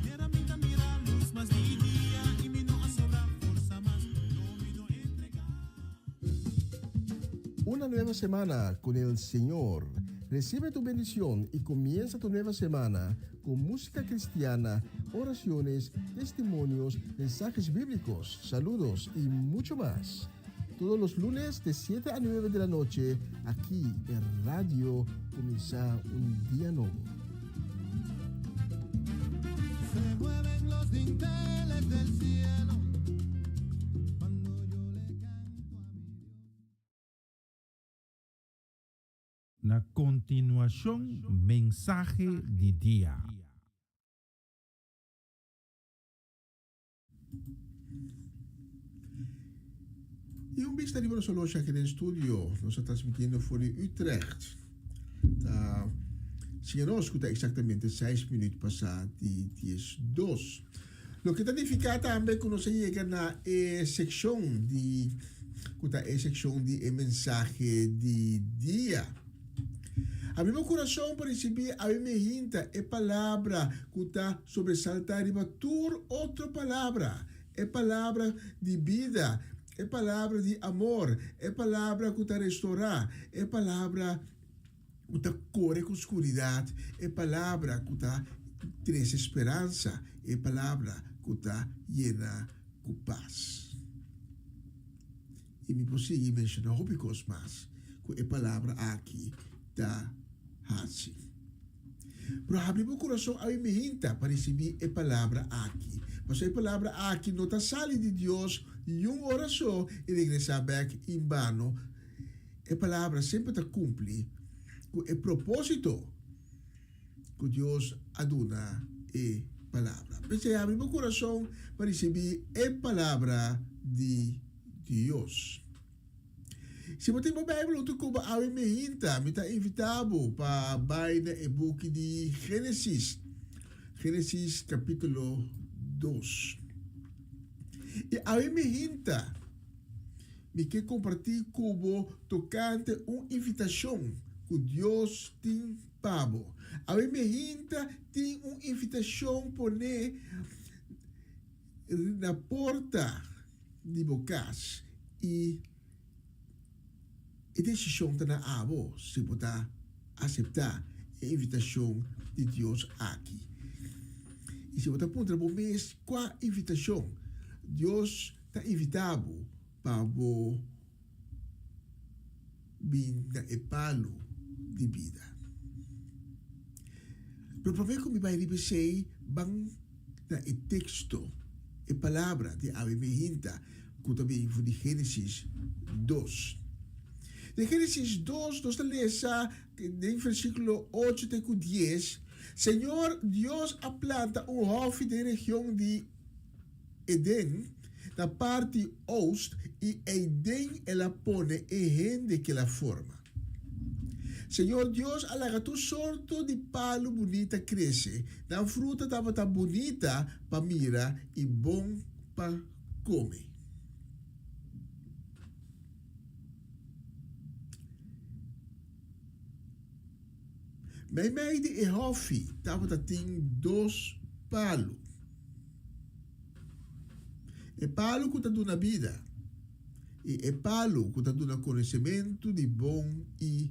Una nueva semana con el Señor. Recibe tu bendición y comienza tu nueva semana con música cristiana, oraciones, testimonios, mensajes bíblicos, saludos y mucho más. Todos los lunes de 7 a 9 de la noche, aquí en Radio Comienza un Día Nuevo. Se mueven los dinteles del cielo cuando yo le canto a mi Dios. Na kontinuashon mensahe di dia. I un bista riba nos horloge aki den studio. Nos ta transmitiendo for di Utrecht. Ta siña nos ku ta eksaktamente seis minuut pasá di diesdos. Loke ta nifiká tambe ku nos a yega na e sekshon di ku ta e sekshon di e mensahe di dia. Abri bo kurason pa risibí awe mehinta e palabra ku ta sobresaltá riba tur otro palabra, e palabra di bida, e palabra di amor, e palabra ku ta restorá, e palabra ku ta kore ku skuridat, e palabra ku ta trese speransa, e palabra ku ta yena ku pas. I mi por sigui menshoná hopi kos mas ku e palabra aki ta hasi. Pero habri bo kurason awe mihinta pa risibí e palabra aki, pasobra e palabra aki no ta sali di Dios niun ora so i regresá bèk inbano. E palabra semper ta kumpli ku e propósito ku Dios a duna e palabra. P'esei habri bo kurason pa risibí e palabra di Dios. Si bo tin bo Bijbel huntu ku bo awe mehinta, mi ta invitá bo pa bai na e buki di Génesis, Génesis kapítulo dos. I awe mehinta mi ke kompartí ku bo tokante un invitashon ku Dios tin pa bo. Awe mehinta tin un invitashon poné na porta di bo kas i e desishon ta na abo si bo ta aseptá e invitashon di Dios aki. I si bo ta puntra bo mes kua invitashon Dios ta invitá bo pa bo bin na e palu di bida. Pero promé ku mi bai riba esei, ban na e teksto, e palabra di awe mehinta ku ta bin for di Génesis dos. Den Génesis dos nos ta lesa den versíkulo ocho te ku dies, Señor Dios a planta un hòfi den region di Edén, na parti oost, i eiden el a pone e hende ku el a forma. Señor Dios a laga tur sorto di palu bunita krese, nan fruta tabata bunita pa mira i bon pa kome. Meimei di e hòfi tabata tin dos palu. E palu ku ta duna bida i e palu ku ta duna konosementu di bon i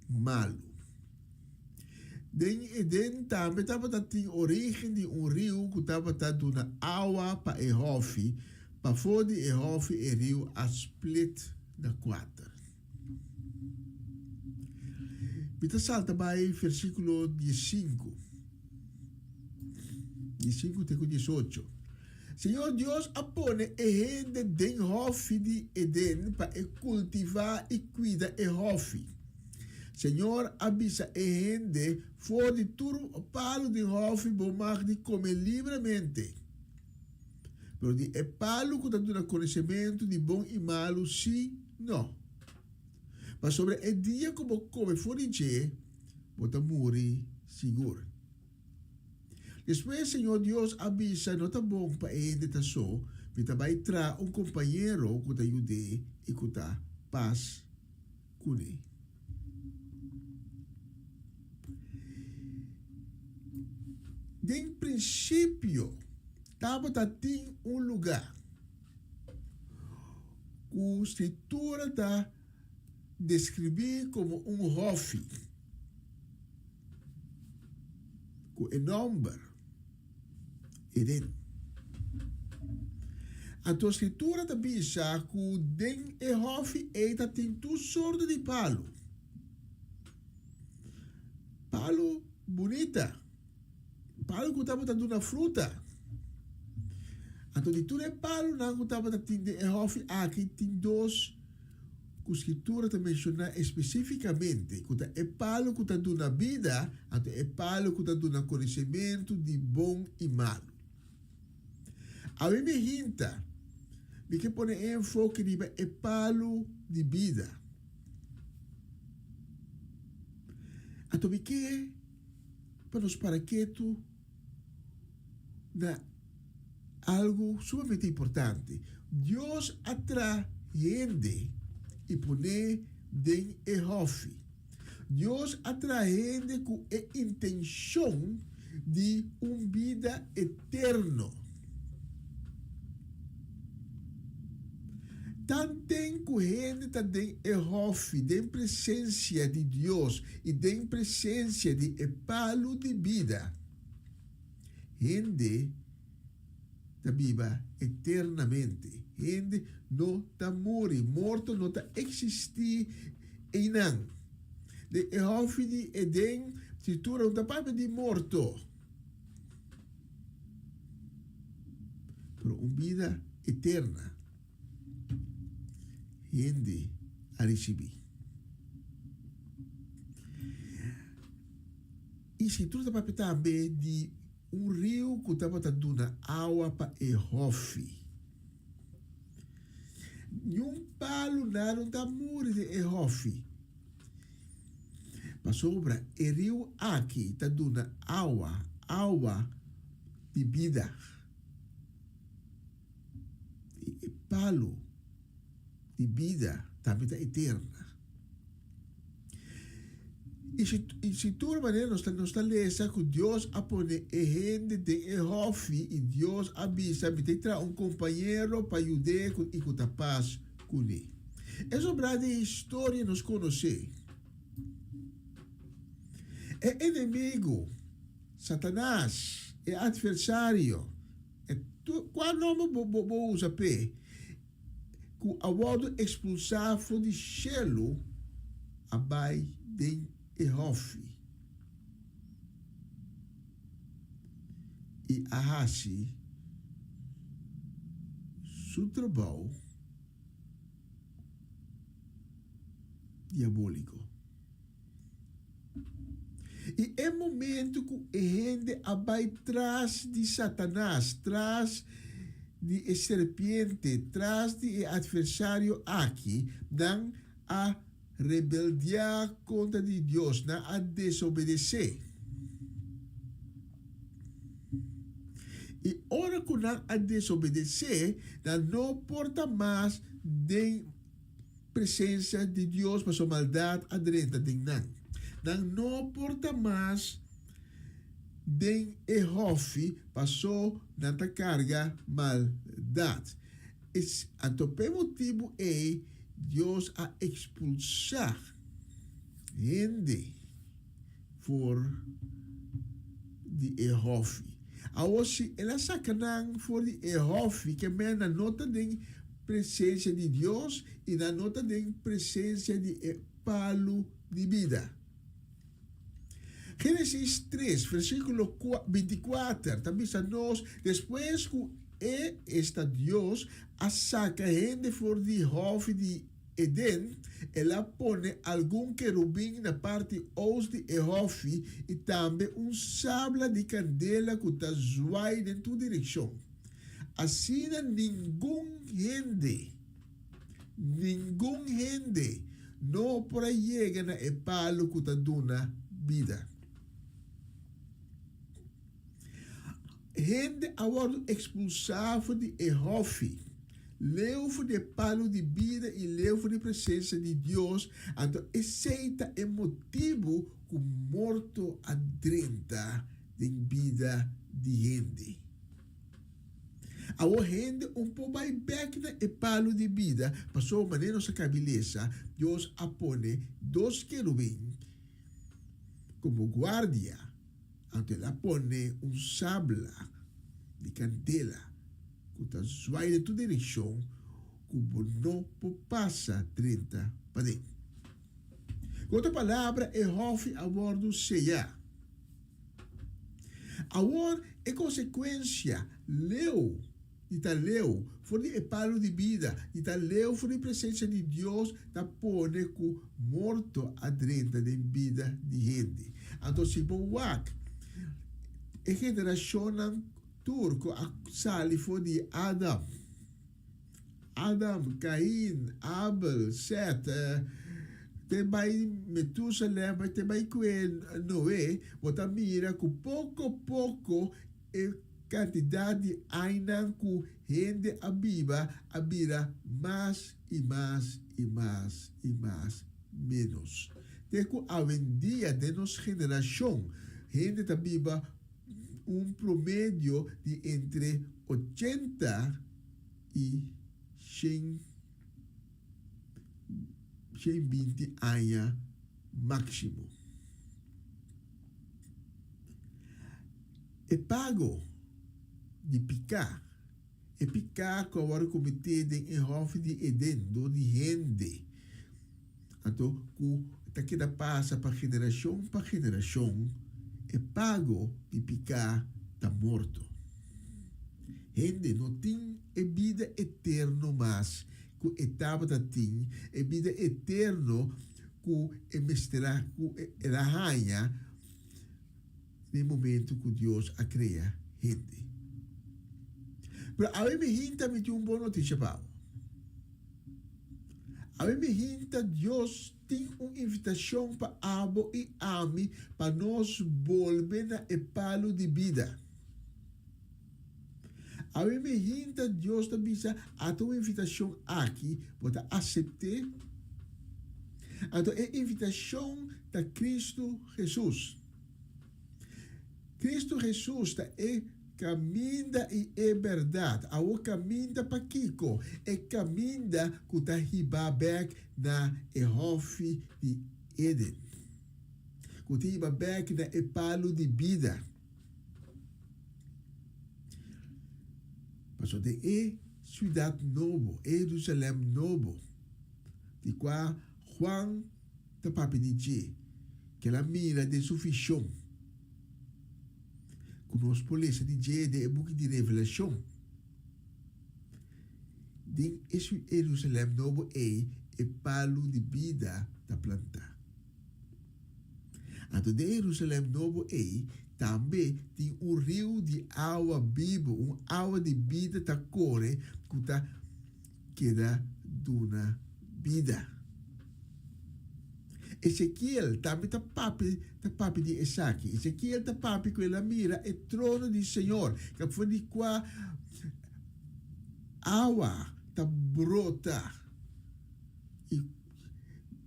malu. Den Eden tambe tabata tin orígen di un riu ku tabata duna awa pa e hòfi, pafó di e hòfi e riu a split na kuater. Mi ta salta bai versíkulo diesinku. Diesinku te ku diesocho. Señor Dios a pone e hende den hòfi di Eden pa e kultivá i kuida e hòfi. Señor a bisa e hende, For di tur palu di hòfi bo mag di kome libremente, pero di e palu ku ta duna konosementu di bon i malu sí no. Pasobra e dia ku bo kome for di dje, bo ta muri sigur. Despues Señor Dios a bisa, No ta bon pa e hende ta so, mi ta bai traha un kompañero ku ta yud'é i ku ta pas kuné. Den prinsipio tabata tin un lugá ku Skritura ta deskribí komo un hòfi. Ku e nòmber Eden. Anto Skritura ta bisa ku den e hòfi ei ta tin tur sorto di palu. Palu bunita, palu ku tabata duna fruta. Anto di tur e palunan ku tabata tin den e hòfi aki tin dos ku Skritura ta menshoná espesífikamente ku ta e palu ku ta duna bida anto e palu ku ta duna konosementu di bon i malu. Awe mi hinta, mi ke pone e enfoke riba e palu di bida. Anto mi ke pa nos para ketu na algu sumamente importante. Dios a traha hende i pon'é den e hòfi. Dios a traha hende ku e intenshon di un bida eterno. Tanten ku hende ta den e hòfi, den presensia di Dios i den presensia di e palu di bida, Hende ta biba eternamente. Hende no ta muri. Morto no ta eksistí einan. Den e hòfi di Eden, Skritura no ta papia di morto, pero un bida eterna hende a risibí. I Skritura ta papia tambe di un riu ku tabata duna awa pa e hòfi. Niun palu nan no ta muri den e hòfi, pasobra e riu aki ta duna awa, awa di bida. I e palu di bida tambe ta eterna. I si, i si tur manera nos ta, nos ta lesa ku Dios a pone e hende den e hòfi i Dios a bisa, Mi ta traha un kompañero pa yud'é ku, i ku ta pas kuné. E sobrá di e historia nos konosé. E enemigu, Satanas, e atversario, e tur, kua nòmber bo, bo, bo usa p'e? Ku a wòrdu ekspulsá for di shelu a bai den e hòfi i a hasi su trabou diabóliko. I e momento ku e hende a bai tras di Satanas, tras di e serpiente, tras di e atversario aki, nan a rebeldiá kontra di Dios, nan a desobedesé. I ora ku nan a desobedesé, nan no por ta mas den. Presencia di Dios pasobra maldad a drenta den nan. Nan no por ta mas den e hofi paso nan ta carga maldad. Anto p'e motibu ei Dios a expulsa hende for di e hofi. Awor si el a saca nan for di e hofi, ke men nan no ta den presencia di Dios i nan no ta den presencia di e palu di bida. Genesis tres, versiculo binticuater ta bisa nos, Despues cu e, esta Dios, a saca hende for di hofi di. Eden, el a pone algun kerubin na parti oost di e hòfi i tambe un sabla di kandela ku ta zwai den tur direkshon. Asina ningun hende, ningun hende no por a yega na e palu ku ta duna bida. Hende a wòrdu ekspulsá for di e hòfi, leu for di e palu di bida i leu for di e presensia di Dios, anto esei ta e motibu ku morto a drenta den bida di hende. Awor hende un por bai bèk na e palu di bida, pasobra manera nos a kabi lesa, Dios a pone dos kerubin komo guardia. Anto el a pone un sabla di kandela ku ta zwai den tur direkshon ku bo no por pasa drenta paden. Ku otro palabra, e hòfi a wòrdu seyá. Awor e konsekuensia leu di ta leu for di e palu di bida, di ta leu for di presensia di Dios, ta pone ku morto a drenta den bida di hende. Anto si bo wak e generashonnan tur ku a sali for di Adam, Adam, Kain, Abel, Sèt, te bai Metusalèm, bai te bai kue Noe, bo ta mira ku poko poko E kantidat di añanan ku hende a biba a bira mas i mas i mas i mas ménos. Te ku awendia den nos generashon hende ta biba un promedio di entre ochenta i 120 aña máksimo. E pago di piká, e piká ku a wòrdu kometé den e hòfi di Eden dor di hende, anto ku ta keda pasa pa generashon pa generashon, e pago di piká ta morto. Hende no tin e bida eterno mas ku e tabata tin, e bida eterno ku e mester a, ku el a haña den e momento ku Dios a krea hende. Pero awe mi hinta mi tin un bon noticia pa bo. Awe mi hinta Dios tin un invitashon pa abo i ami pa nos bolbe na e palu di bida. Awe mi hinta Dios ta bisa ata un invitashon aki bo ta asept'é? Anto e invitashon ta Kristu Hesus. Kristu Hesus ta e kaminda i e bèrdat. Awor kaminda pa kiko? E kaminda ku ta hiba bèk na e hòfi di Eden. Ku ta hiba bèk na e palu di bida. Pasobra den e siudat nobo, e Jerusalèm nobo, di kua Juan ta papia di dje, ku el a mira den su vishon, ku nos por lesa di dje den e buki di Revelashon, den e Jerusalèm nobo ei e palu di bida ta plantá. Anto den Jerusalèm nobo ei tambe tin un riu di awa bibu, un awa di bida ta kore ku ta keda duna bida. Ezekiel tambe ta papia ta papia di esaki. Ezekiel ta papia ku el a mira e trono di Señor, ku for di kua awa ta brota i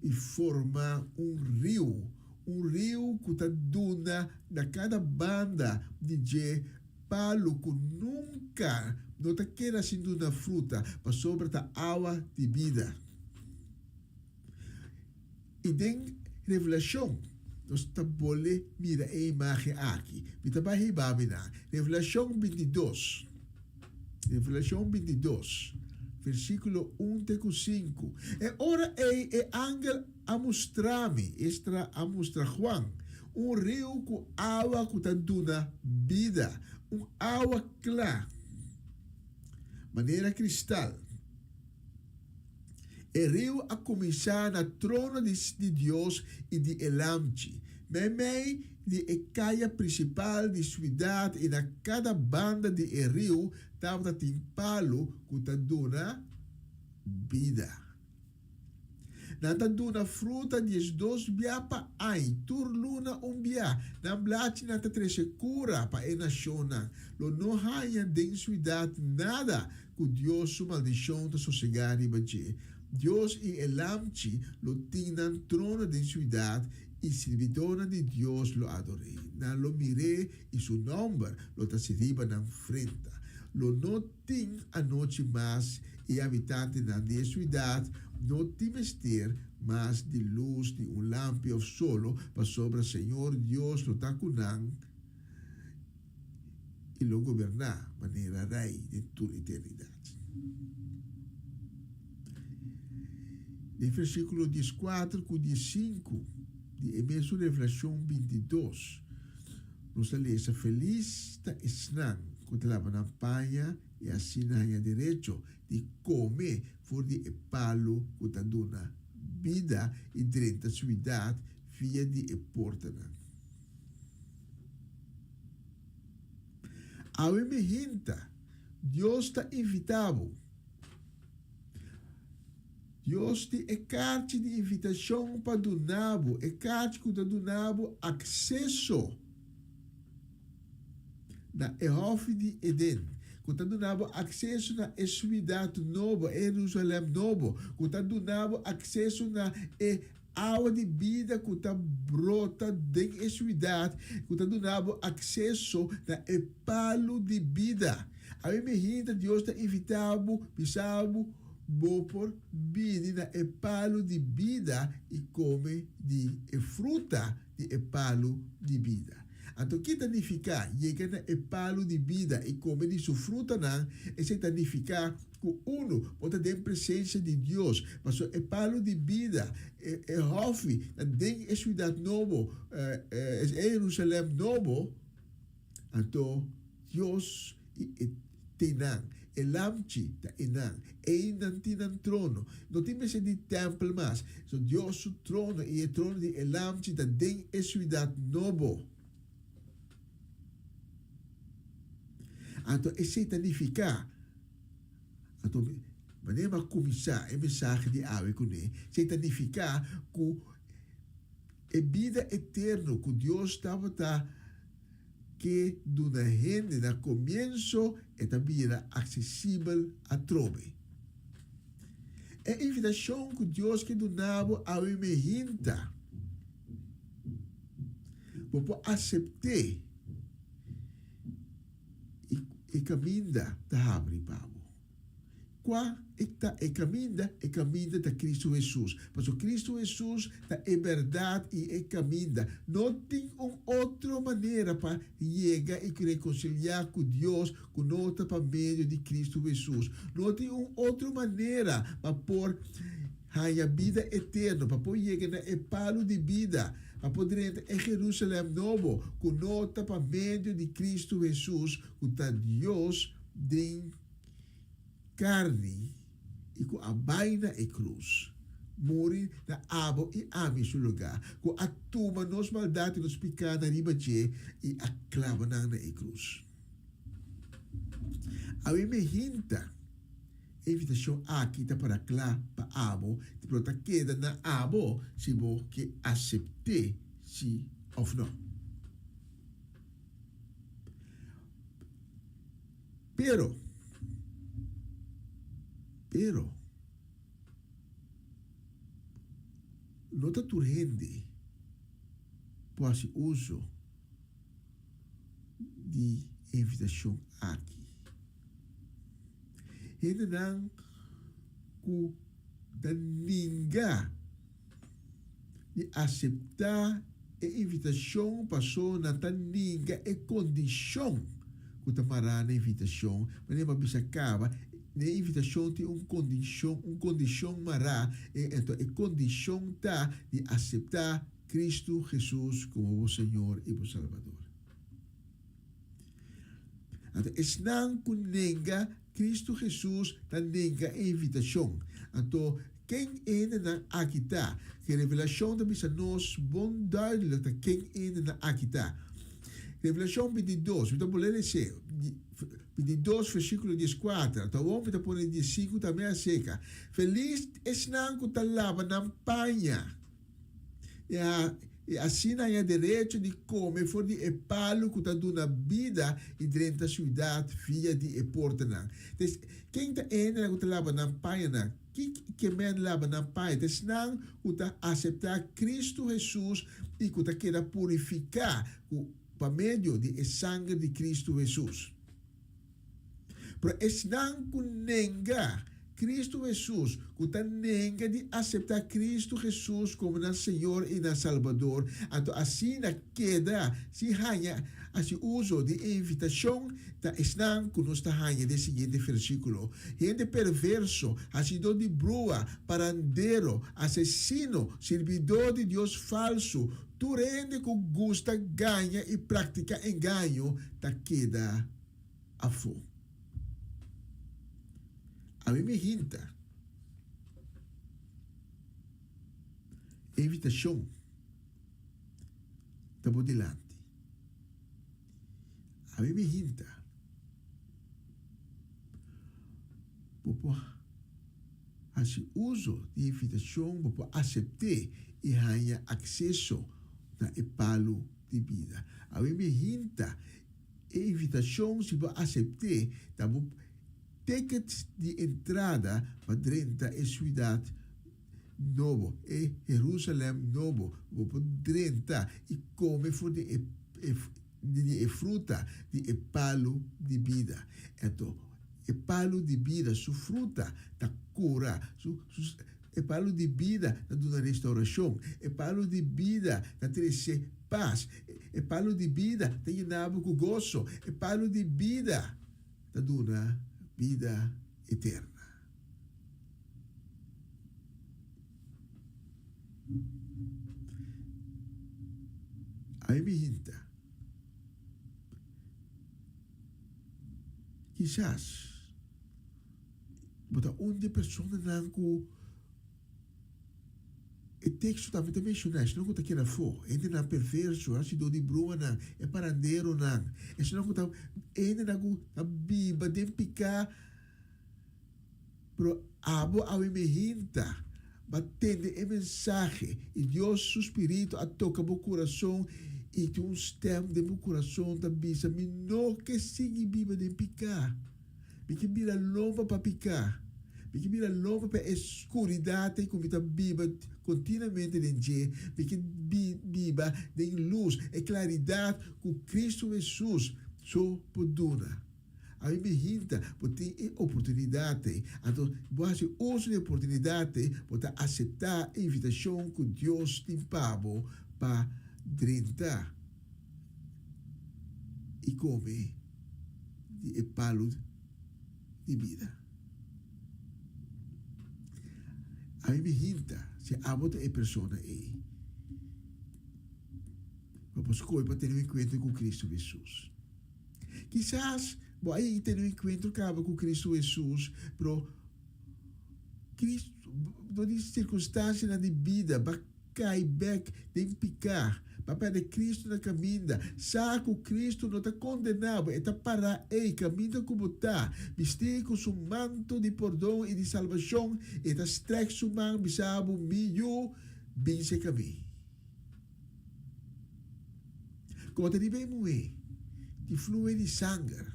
i forma un riu, un riu ku ta duna na kada banda di dje palu ku nunka no ta keda sin duna fruta, pasobra ta awa di bida. I den Revelashon nos ta bole mira e imágen aki. Mi ta bai hiba mi na Revelashon bintidos. Revelashon bintidos, versíkulo un te ku sinku. E ora ei e angel a mustra mi, esta a mustra Juan, un riu ku awa ku ta duna bida, un awa kla, manera kristal. E riu a kuminsá na trono di di Dios i di e Lamchi, meimei di e kaya prinsipal di suidat i na kada banda di e riu tabata tin palu ku ta duna bida. Nan ta duna fruta diesdos bia pa añ, tur luna un bia. Nan blachinan ta trese kura pa e nashonnan. Lo no haña den suidat nada ku Dios su maldishon ta sosegá riba dje. Dios i e Lamchi lo tin nan trono den siudat, i sirbidónan di Dios lo ador'é. Nan lo mir'é i su nòmber lo ta riba nan frenta. Lo no tin anochi mas i e habitantenan di e siudat no tin mester mas di lus di un lampi òf solo, pasobra Señor Dios lo ta ku nan i lo goberná manera rei den tur eternidat. Den versíkulo dieskuater ku diesinku di e mesun Revelashon bintidos, nos ta lesa, Felis ta esnan ku ta laba nan paña i asina haña derecho di kome for di e palu ku ta duna bida i drenta suidat via di e portanan. Awe mi hinta, Dios ta invitá bo. Dios tin e karchi di invitashon pa duna bo, e karchi ku ta duna bo akseso na e Hòfi di Eden, ku ta duna bo akseso na e suidat nobo, e Herusalèm nobo, ku ta duna bo akseso na e Awa di bida ku ta brota den e suidat ku ta duna bo akseso na e palu di bida. Awe mihinta Dios ta invitá bo, bisa bo, Bo por bini na e palu di bida i kome di e fruta di e palu di bida. Anto ki ta nifiká yega na e palu di bida i kome di su frutanan? Esei ta nifiká Ku unu bo ta den presensia di Dios, pasobra e palu di bida, e e hòfi, ta den e siudat nobo, e Herusalèm nobo, anto Dios i e tin nan, e Lamchi ta einan, einan tin nan trono. No tin mester di tèmpel mas, so Dios su trono i e trono di e Lamchi ta den e siudat nobo. Anto esei ta nifiká, anto manera mi a kuminsá e mensahe di awe kuné, esei ta nifiká ku e bida eterno ku Dios tabata ke duna hende na komienso e ta bira aksesibel atrobe. E invitashon ku Dios ke duna bo awe mehinta. Bo por asept'é i e kaminda ta habri pa bo. Kua e ta e kaminda? E kaminda ta Kristu Hesus. Pasobra Kristu Hesus ta e bèrdat i e kaminda. No tin un otro manera pa yega i rekonsiliá ku Dios ku no ta pa medio di Kristu Hesus. No tin un otro manera pa por Haña bida eterno, pa por yega na e palu di bida, pa por drenta e Jerusalèm nobo, ku no ta pa medio di Kristu Hesus, ku ta Dios den karni i ku a bai na e krus, muri na abo i ami su lugá, ku a tuma nos maldat i nos pikánan riba dje i a klaba nan na e krus. Awe mi hinta. E invitashon aki ta para kla pa abo, pero ta keda na abo si bo ke asept'é si òf nò. Pero, pero, no ta tur hende por hasi uso di e invitashon aki. Hendenan ku ta ninga di aseptá e invitashon paso nan ta ninga e kondishon ku ta mará na invitashon. Manera mi a bisa kaba, na e invitashon tin un kondishon, un kondishon mará, enton e kondishon ta di aseptá Kristu Hesus komo bo Señor i bo Salbador. Anto esnan ku nenga Kristu Hesus ta nenga e invitashon. Anto. Ken e hendenan aki ta? Ke Revelashon ta bisa nos bon duidelijk ta ken e hendenan aki ta. Revelashon bintidos, mi ta bolé les'é, bintidos versíkulo dieskuater, ta awor mi ta pone diesinku tambe aserka. Felis esnan ku ta laba nan paña. I asina haña derecho di kome for di e palu ku ta duna bida i drenta siudat via di e portanan. Des, ken ta e hendenan ku ta laba nan pañanan? Ki ke men laba nan paña? Ta esnan ku ta aseptá Kristu Hesus i ku ta keda purifiká ku pa medio di e sanger di Kristu Hesus. Pero esnan ku nenga Kristu Hesus, ku ta nenga di aseptá Kristu Hesus komo nan Señor i nan Salbador, anto asina keda sin haña hasi uso di e invitashon, ta esnan ku nos ta haña den e siguiente versíkulo, Hende perverso, hasidó di brua, parandero, asesino, sirbidó di dios falsu, tur hende ku gusta gaña i praktiká engaño ta keda afó. Ami mi hinta e invitashon ta bo dilanti. Ami mi hinta bo por hasi uso di e invitashon, bo por asept'é i haña akseso na e palu di bida. Ami mi hinta E invitashon si bo asept'é ta bo ticket di entrada pa drenta e siudat nobo, e Herusalèm nobo. Bo por drenta i kome for di e di e fruta di e palu di bida. Anto e palu di bida su fruta ta kura, su su e palu di bida ta duna restaurashon, e palu di bida ta trese Pas. E palu di bida ta yena bo ku goso. E palu di bida ta duna bida eterna. Ai mi hinta. Kisas bo ta un di e personanan ku. E teksto tambe ta menshoná esnan ku ta keda afó, hendenan perverso, hasidó di bruanan, e paranderonan, esnan ku ta hendenan ku ta biba den piká. Pero abo awe mehinta bo a tende e mensahe i Dios su spiritu a toka bo kurason i tin un stèm den bo kurason ta bisa, Mi no ke sigui biba den piká. Mi ke bira lomba pa piká. Mi ke bira lomba pa e skuridat ei ku mi ta biba kontinuamente den dje. Mi ke biba den lus, e klaridat ku Kristu Hesus so por duna. Ami mi hinta bo tin e oportunidat ei. Anto bo hasi uso di e oportunidat ei, bo ta aseptá e invitashon ku Dios tin pa bo pa drenta i kome di e palu di bida. Ami mi hinta si abo ta e persona ei, bo por skohe pa tene un enkuentro ku Kristu Hesus. Kisas bo a yega tene un enkuentro kaba ku Kristu Hesus, pero Kristu, dor di sirkunstansianan di bida, bo a Kai bek den piká, pa pèrdè Kristu na kaminda. Sa ku Kristu no ta kondená bo, e ta pará ei kaminda ku bo ta, bistí ku su manto di pordon i di salbashon, e ta strèk su man bisa bo, Mi yu, bin serka mi. Komo ta riba e muhé di fluhe di sanger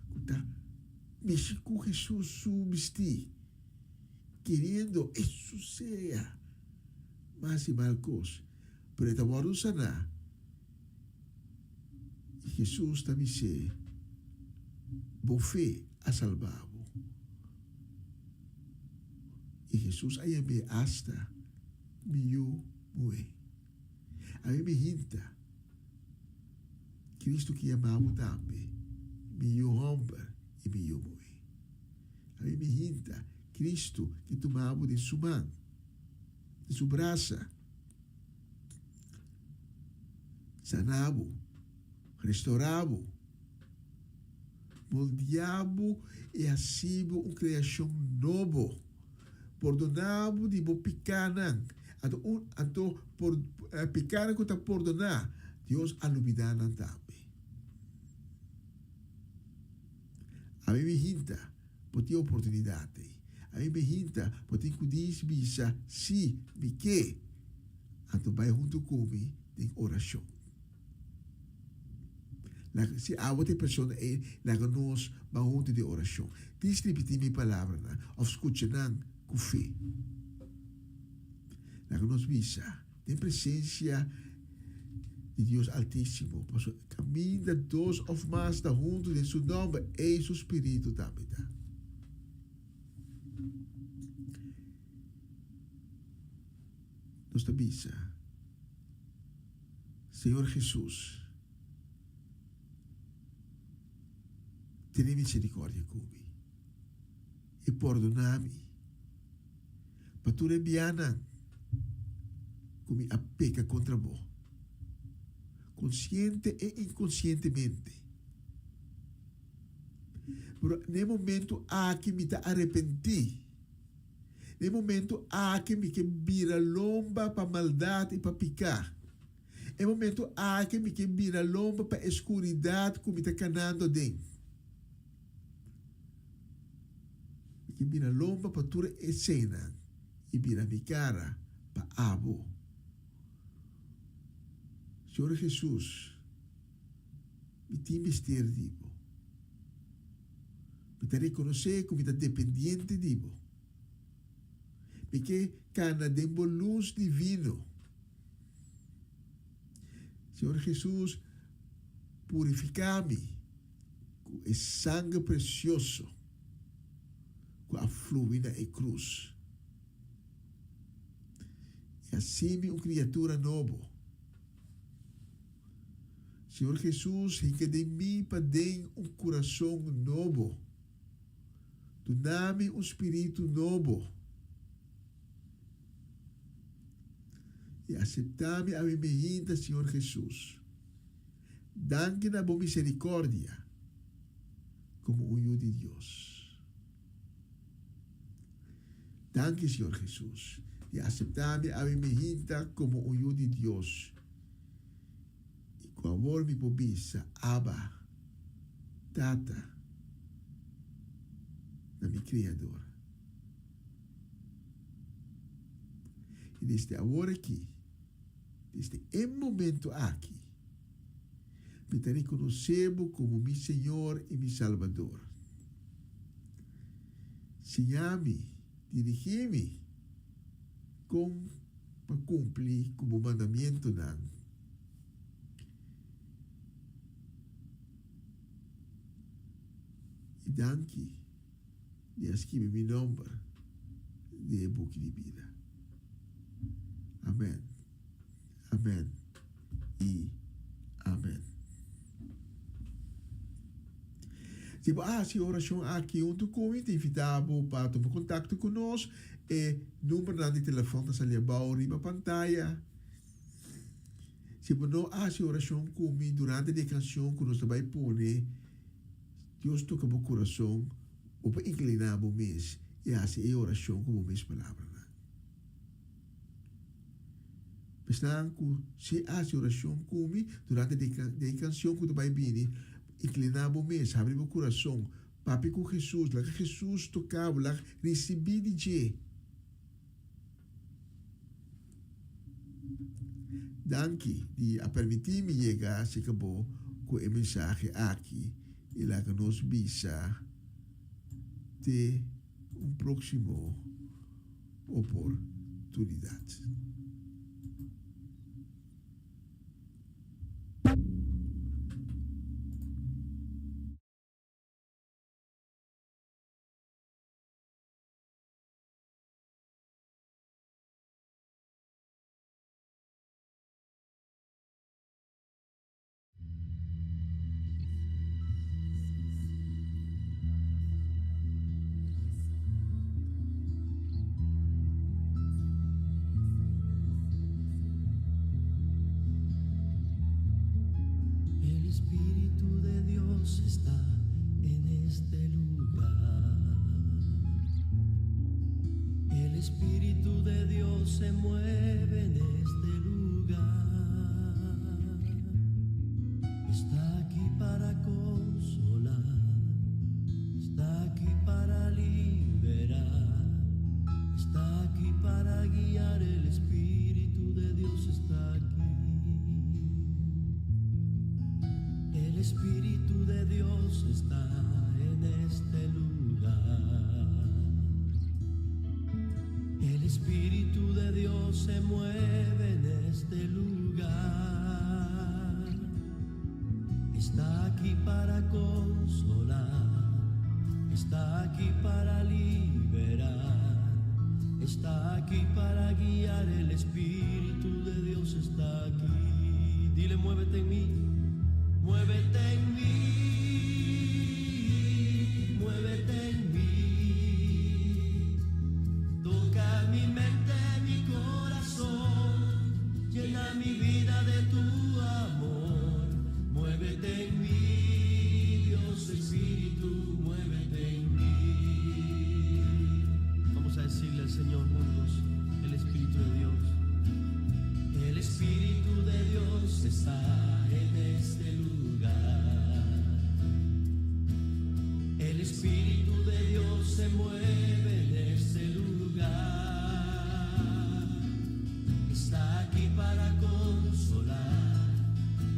ku ta mishi ku Hesus su bistí? Keriendo e susea mas i mal kos, pero e ta wòrdu saná. I Hesus ta bis'é, Bo fe a salba bo. I Hesus a yam'é asta mi yu muhé. Ami mi hinta, Kristu ke yama bo tambe, mi yu hòmber i mi yu muhé. Ami mi hinta Cristo ki tuma bo den su man, den su brasa, sana bo, restora bo, moldia bo i hasi bo un creacion nobo. Pordoná bo di bo pikánan. Anto un anto por pikánan ku ta pordoná, Dios a lubidá nan tambe. Ami mi hinta, bo tin oportunidat ei. Ami mi hinta, bo tin ku dis bisa, Sí, mi ke. Anto bai huntu ku mi den orashon. Laga, si abo ta e persona ei, laga nos bai huntu den orashon. Dis ripití mi palabranan òf skucha nan ku fe. Laga nos bisa den presensia di Dios Altísimo, pasobra kaminda dos òf mas ta huntu den Su nòmber, ei Su Spiritu tambe ta. Nos ta bisa, Señor Hesus, tene miserikòrdia ku mi i pordoná mi pa tur e bianan ku mi a peka kontra Bo, konsiente e inkonsientemente. Pero n'e momentu aki mi ta arepentí. N'e momentu aki mi ke bira lomba pa maldat i pa piká. E momentu aki mi ke bira lomba pa e skuridat ku mi ta kanando aden. Mi ke bira lomba pa tur e eseinan i bira mi kara pa abo. Señor Hesus, mi tin mester di bo. Mi ta rekonosé ku mi ta dependiente di bo. Mi ke kana den bo lus divino. Señor Hesus, purifiká mi ku e sanger presioso ku a flui na e krus. I hasi mi un kriatura nobo. Señor Hesus, hinka den mi paden un kurason nobo. Duna mi un spiritu nobo. I aseptá mi awe mehinta, Señor Hesus. Danki na bo misericordia como un yu di Dios. Danki, Señor Hesus, di aseptá mi awe mehinta como un yu di Dios. I ku awor mi por bisa, Abba, Tata, na mi Kriador. I desde awor aki, desde e momento aki, mi ta rekonosé bo komo mi Señor i mi Salbador. Siña mi, dirigí mi kon pa kumpli ku bo mandamientonan. I danki di a skibi mi nomber den e buki di bida. Amen, amen i amen. Si bo a hasi e orashon aki huntu ku mi, ta invitá bo pa tuma kontakto ku nos. E numbernan di telefòn ta sali abou riba pantaya. Si bo no a hasi orashon ku mi durante di e kanshon ku nos ta bai pone, Dios toka bo kurason, bo por inkliná bo mes i hasi e orashon ku bo mes palabranan. Esnan ku si hasi orashon ku mi durante di e kanshon ku ta bai bini, inkliná bo mes, habri bo kurason, papia ku Hesus, laga Hesus toka bo, laga risibí di dje. Danki di a permití mi yega aserka bo ku e mensahe aki i laga nos bisa te un próksimo oportunidat. Espíritu de Dios se mueve en este lugar. Está aquí para consolar, está aquí para liberar, está aquí para guiar. El Espíritu de Dios está aquí. El Espíritu de Dios está en este lugar. El Espíritu de Dios se mueve en este lugar. Está aquí para consolar, está aquí para liberar, está aquí para guiar. El Espíritu de Dios está aquí. Dile, muévete en mí, muévete en mí, muévete en mí. Toca mi mente, mi corazón, llena mi vida de tu amor. Muévete en mí, Dios Espíritu, muévete en mí. Vamos a decirle al Señor juntos, el Espíritu de Dios. El Espíritu de Dios está en este lugar. El Espíritu de Dios se mueve en este lugar. Está aquí para consolar,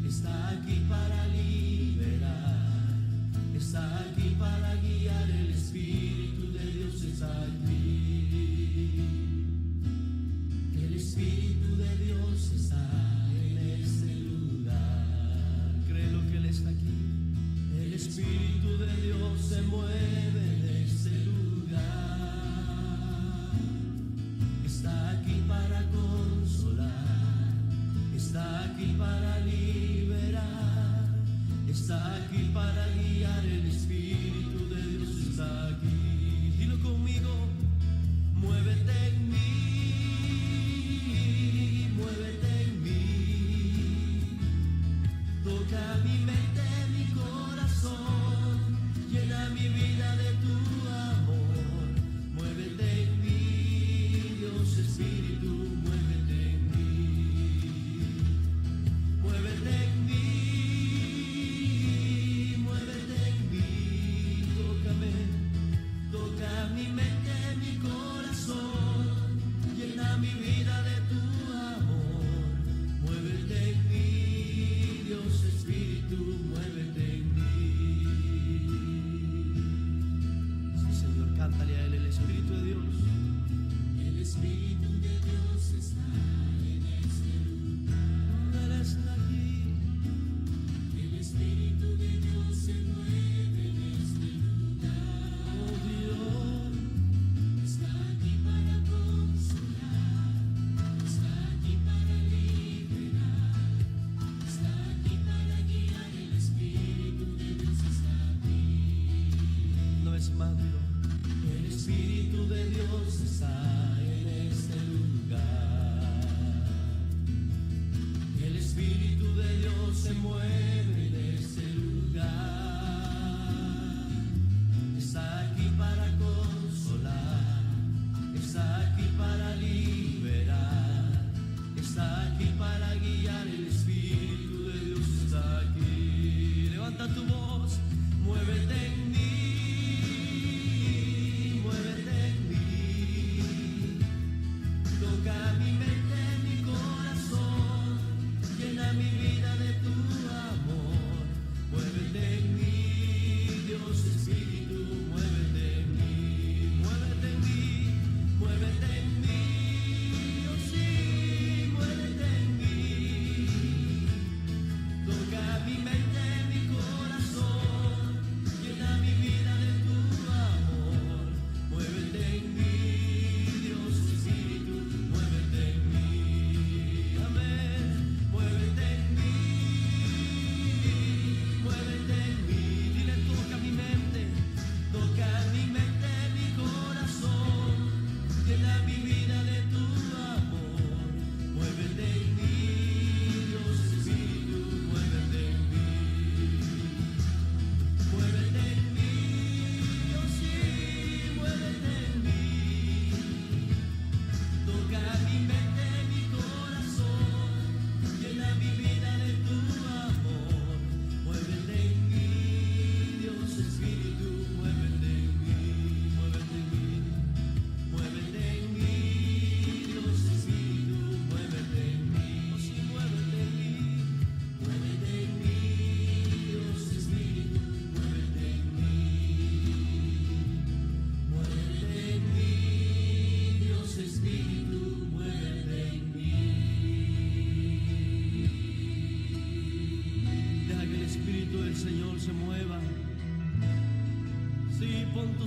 está aquí para liberar, está aquí para guiar. El Espíritu de Dios está aquí. El Espíritu de Dios está en este lugar. Créelo que Él está aquí. El Espíritu de Dios se mueve en este lugar. Está aquí para consolar, está aquí para liberar, está aquí para guiar. El Espíritu de Dios está aquí. Dilo conmigo, muévete en mí, muévete en mí. Toca mi mente, mi corazón, llena mi vida de tu amor. Muévete en mí, Dios Espíritu, muévete en mí. Muévete en mí, muévete en mí. Tócame, toca mi mente,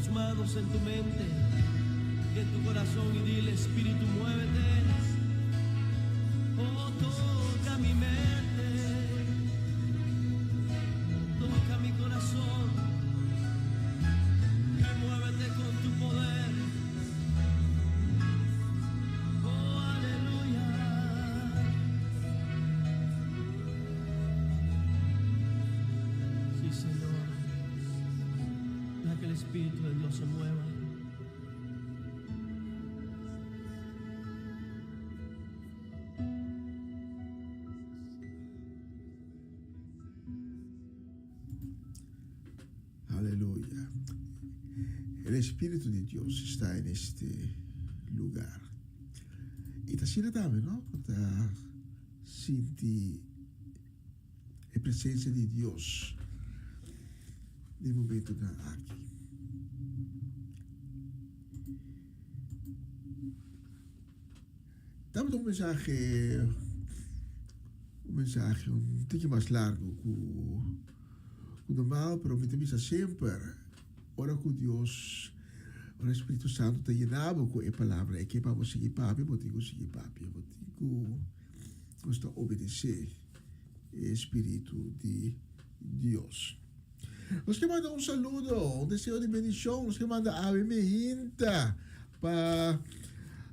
las manos en tu mente y en tu corazón y dile, Espíritu, muévete. Oh, toca mi mente, toca mi corazón y muévete con tu poder. Oh, aleluya. Sí, Señor. Deja que el Espíritu de Dios se mueva. Aleluya. El Espíritu de Dios está en este lugar. I ta asina tambe, no? Ku ta sinti e presensia di Dios den momentonan aki. Tabata un mensahe, un mensahe un tiki mas largo ku ku normal, pero mi ta bisa semper, ora ku Dios, ora Spiritu Santu ta yena bo ku e palabra e ke pa bo sigui papia, bo tin ku sigui papia, bo tin ku nos ta obedesé e Spiritu di Dios. Nos ke manda un saludo, un deseo di bendishon, nos ke manda awe mi hinta pa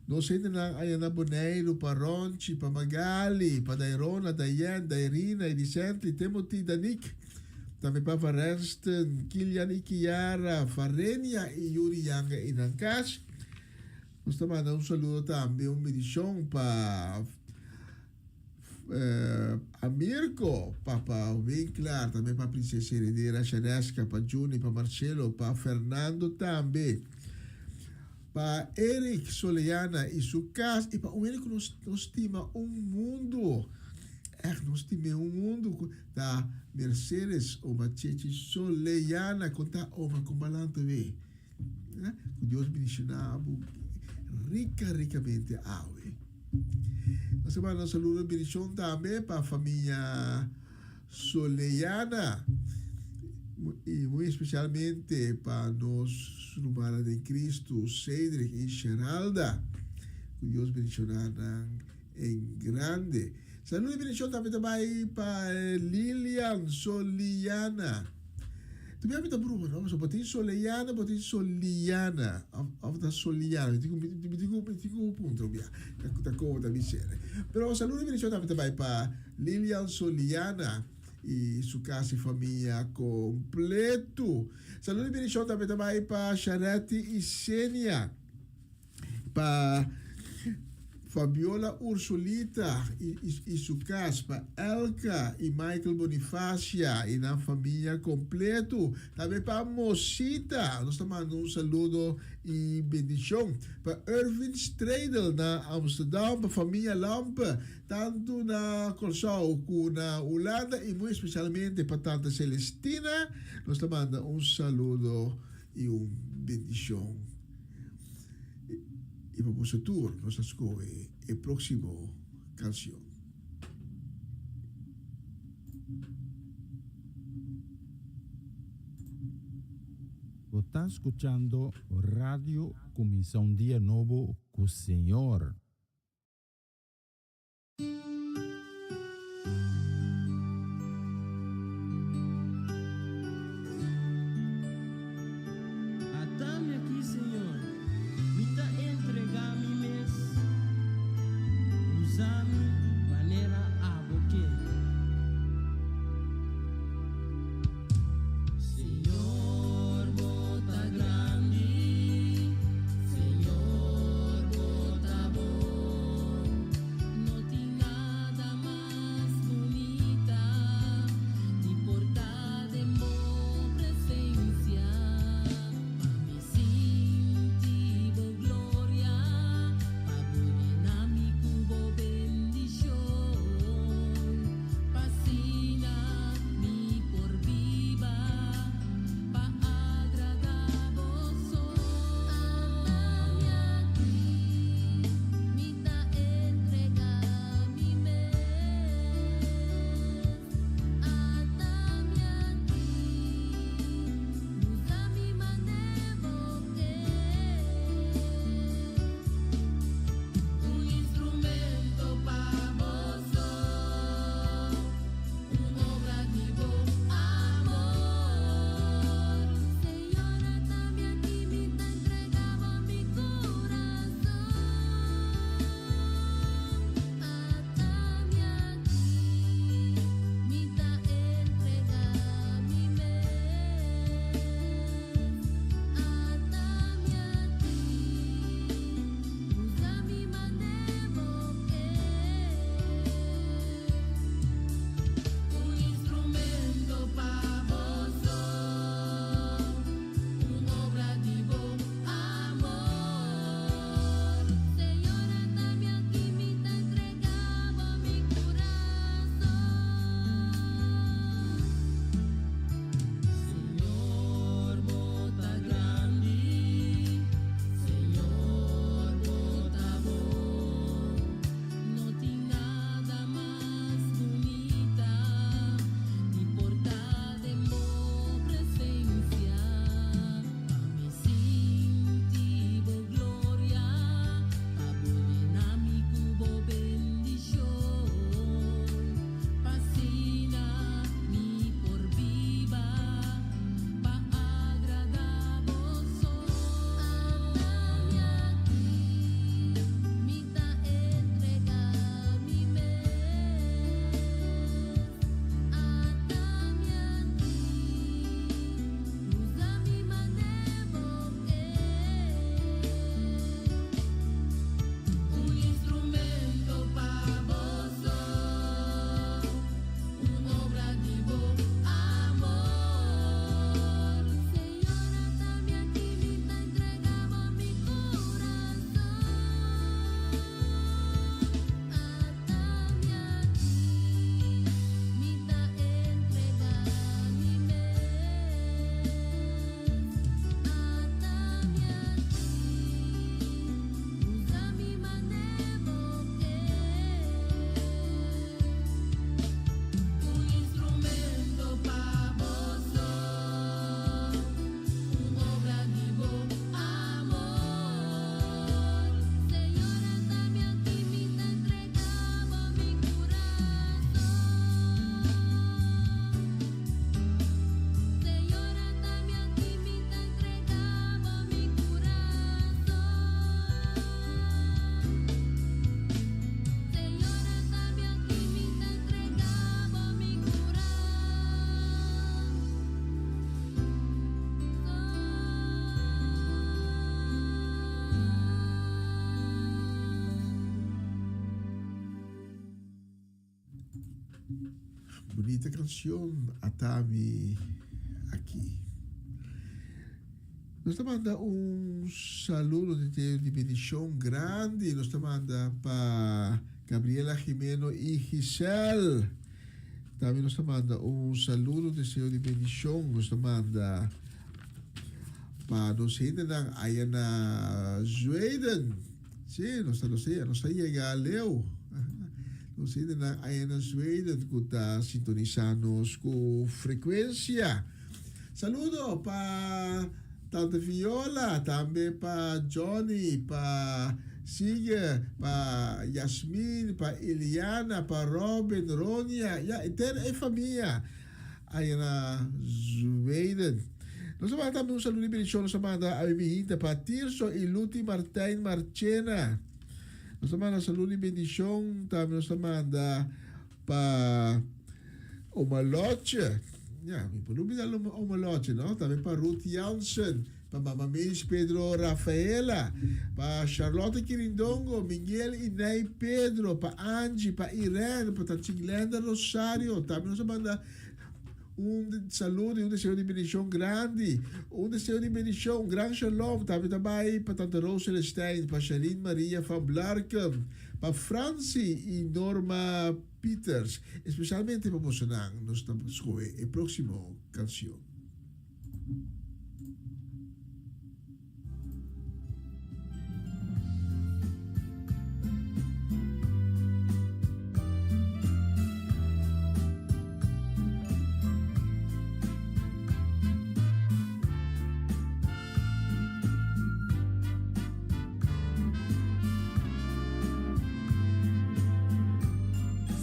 nos hendenan aya na Boneiru, pa Ronchi, pa Magali, pa Dairona, Dayen, Dairina, Edicently, Timothy, Danik, tambe pa Varenston, Kilian i Kiara, Varenia i Yuri Yanga i nan kas. Nos ta manda un saludo tambe, un bendishon pa A Mirko, pa pa Winklar, tambe pa Princesa Heredera Shareska, pa Juni, pa Marcelo, pa Fernando tambe, pa Eric Soleana y su cas y pa un hende cu nos nos stima un mundo, echt nos stim'e un mundo cu ta Mercedes Oma Chechi Soleana, con ta Oma con balanta we? Cu Dios bendiciona bo rica ricamente awe. Nos a manda un saludo y bendicion tambe pa famia Soleana y muy especialmente pa nos rumannan den Cristo Cedric y Sheralda. Cu Dios bendiciona nan en grande. Saludo y bendicion tambe ta bay pa Lilian Soliana. Tu mira mi ta broma no, pasobra bo tin Soleana, bo tin Soliana, of of ta Soliana, mi tin ku mi tin ku mi tin ku puntra un bia, ta komo ta bisere. Pero saludo y bendicion tambe ta bay pa Lilian Soliana y su casa y famia completo. Saludo y bendicion tambe ta bay pa Sharetti y Senia. Pa Fabiola Ursulita y su cas, pa Elka y Michael Bonifacia y nan famia completo, tambe pa Mosita, nos ta manda un saludo y bendicion, pa Ervin Stradel na Amsterdam, pa famia Lampe, tanto na Corsou cu na Hulanda y muy especialmente pa tanta Celestina, nos ta manda un saludo y un bendicion. I pa boso tur nos a skohe e próksimo kansion. Bo ta skuchando Radio Kuminsá un Dia Nobo ku Señor. Atami aki, Señor, mi ta entregá mi mes. Usa mi manera abo ke. Señor, bo ta grandi, Señor, bo ta bon. Bunita canción Atami aki. Nos ta manda un saludo di di bendicion grandi. Nos ta manda pa Gabriela Jimeno y Giselle. Tambe nos ta manda un saludo, deseo di bendicion. Nos ta manda pa nos hendenan aya na Zweden. Sí, nos ta, nos ta, nos ta yega leu. Nos hendenan aya na Zweden ku ta sintonisa nos ku frekuensia. Saludo pa Tante Viola, tambe pa Johnny, pa Sige, pa Yasmin, pa Iliana, pa Robin, Ronia, ya henter e famia aya na Zweden. Nos a manda tambe un saludo di bendicion, nos a manda a mi hinta pa Tirso y Luti Martijn Marchena. Nos a manda saludo di bendicion, tambe nos a manda pa Oma Lotje, ya, mi por lubida Oma Lotje, no? Tambe pa Ruth Jansen, pa Mama Meis Pedro Rafaela, pa Charlotte Kirindongo, Miguel y Ney Pedro, pa Angie, pa Irene, pa Tanchi Glenda Rosario. Tambe nos a manda un saludo y un deseo di bendicion grandi. Un deseo di bendicion, un gran shalom. Tambe ta bay pa Tante Rose Celestijn, pa Sharine Maria van Blarkum. Pa Franci y Norma Pieters, especialmente pa bosonan nos ta scohe e proximo cancion.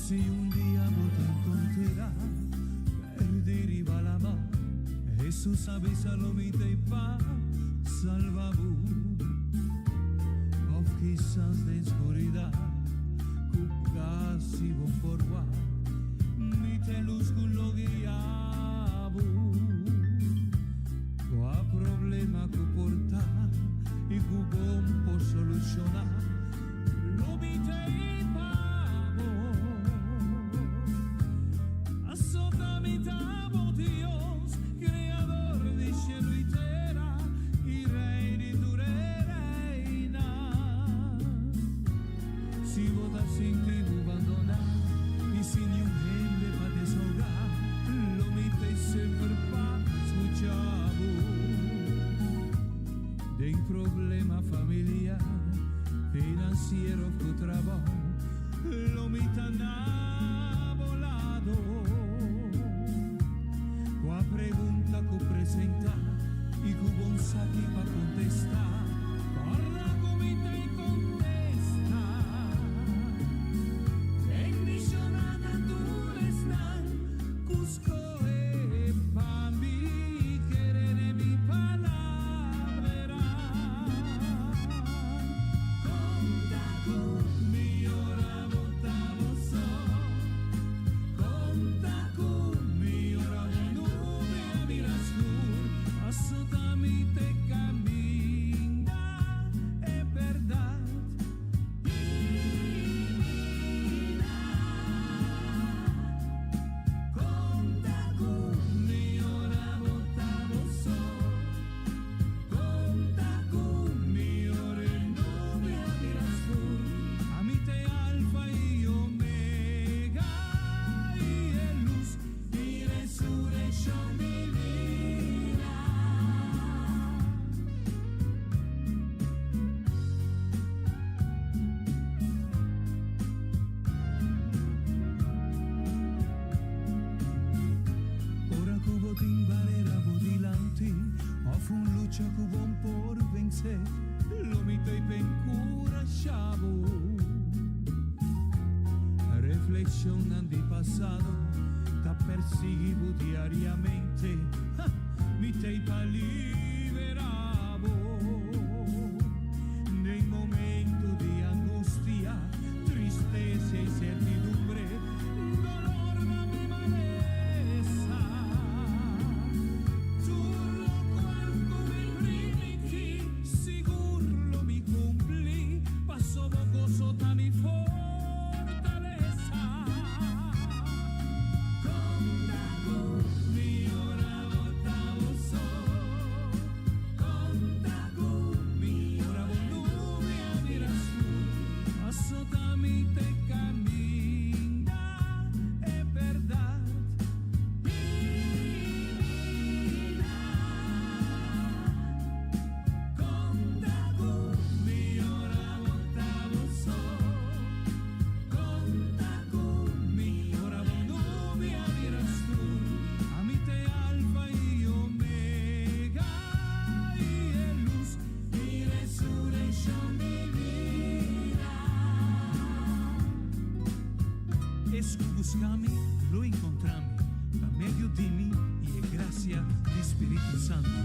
Si un dia bo ta encontrá perdí riba lama, Jesús a bisa lo mi t'ei pa salba bo. Of kisas den scuridad cu casi bo por wak, mi t'e luz cu lo guia bo. Kua problema ku por ta i ku bon por solushoná, lo mi t'ei pa bo. Asota mi ta bo Dios, Kreador di shelu i tera, i Rei di tur e reinan. Si bo ta sinti bo bandoná i sin niun hende pa desahogá, lo mi t'ei semper pa scucha bo. Den problema familiar, financiero of cu trabou, lo mi ta na bo lado. Cua pregunta cu presenta i cu bon saki pa contesta, corda cu mi t'ei contesta. Bendicioná ta tur esnan cu scohe pa mi kere den mi palabra. Conta cu mi ora bo ta bo so. Conta cu mi ora bo nube a bira scur. Paso ta mi te caminda e berdad. Ora ku bo tin barera bo dilanti òf un lucha ku bo por vensé, lo mi ta i p'enkurashá bo. Reflekshonnan di pasado ta persiguí bo diariamente, ha, mi ta i pa liberá bo. Den momento di angustia, tristesa i sertidumbre, dolor na mi malesa. Tur locual cu mi primintí, sigur lo mi cumplí, paso bo goso ta mi fortalesa. Es ku buska mi, lo enkontrá mi, pa medio di mi i e grasia di Spiritu Santu.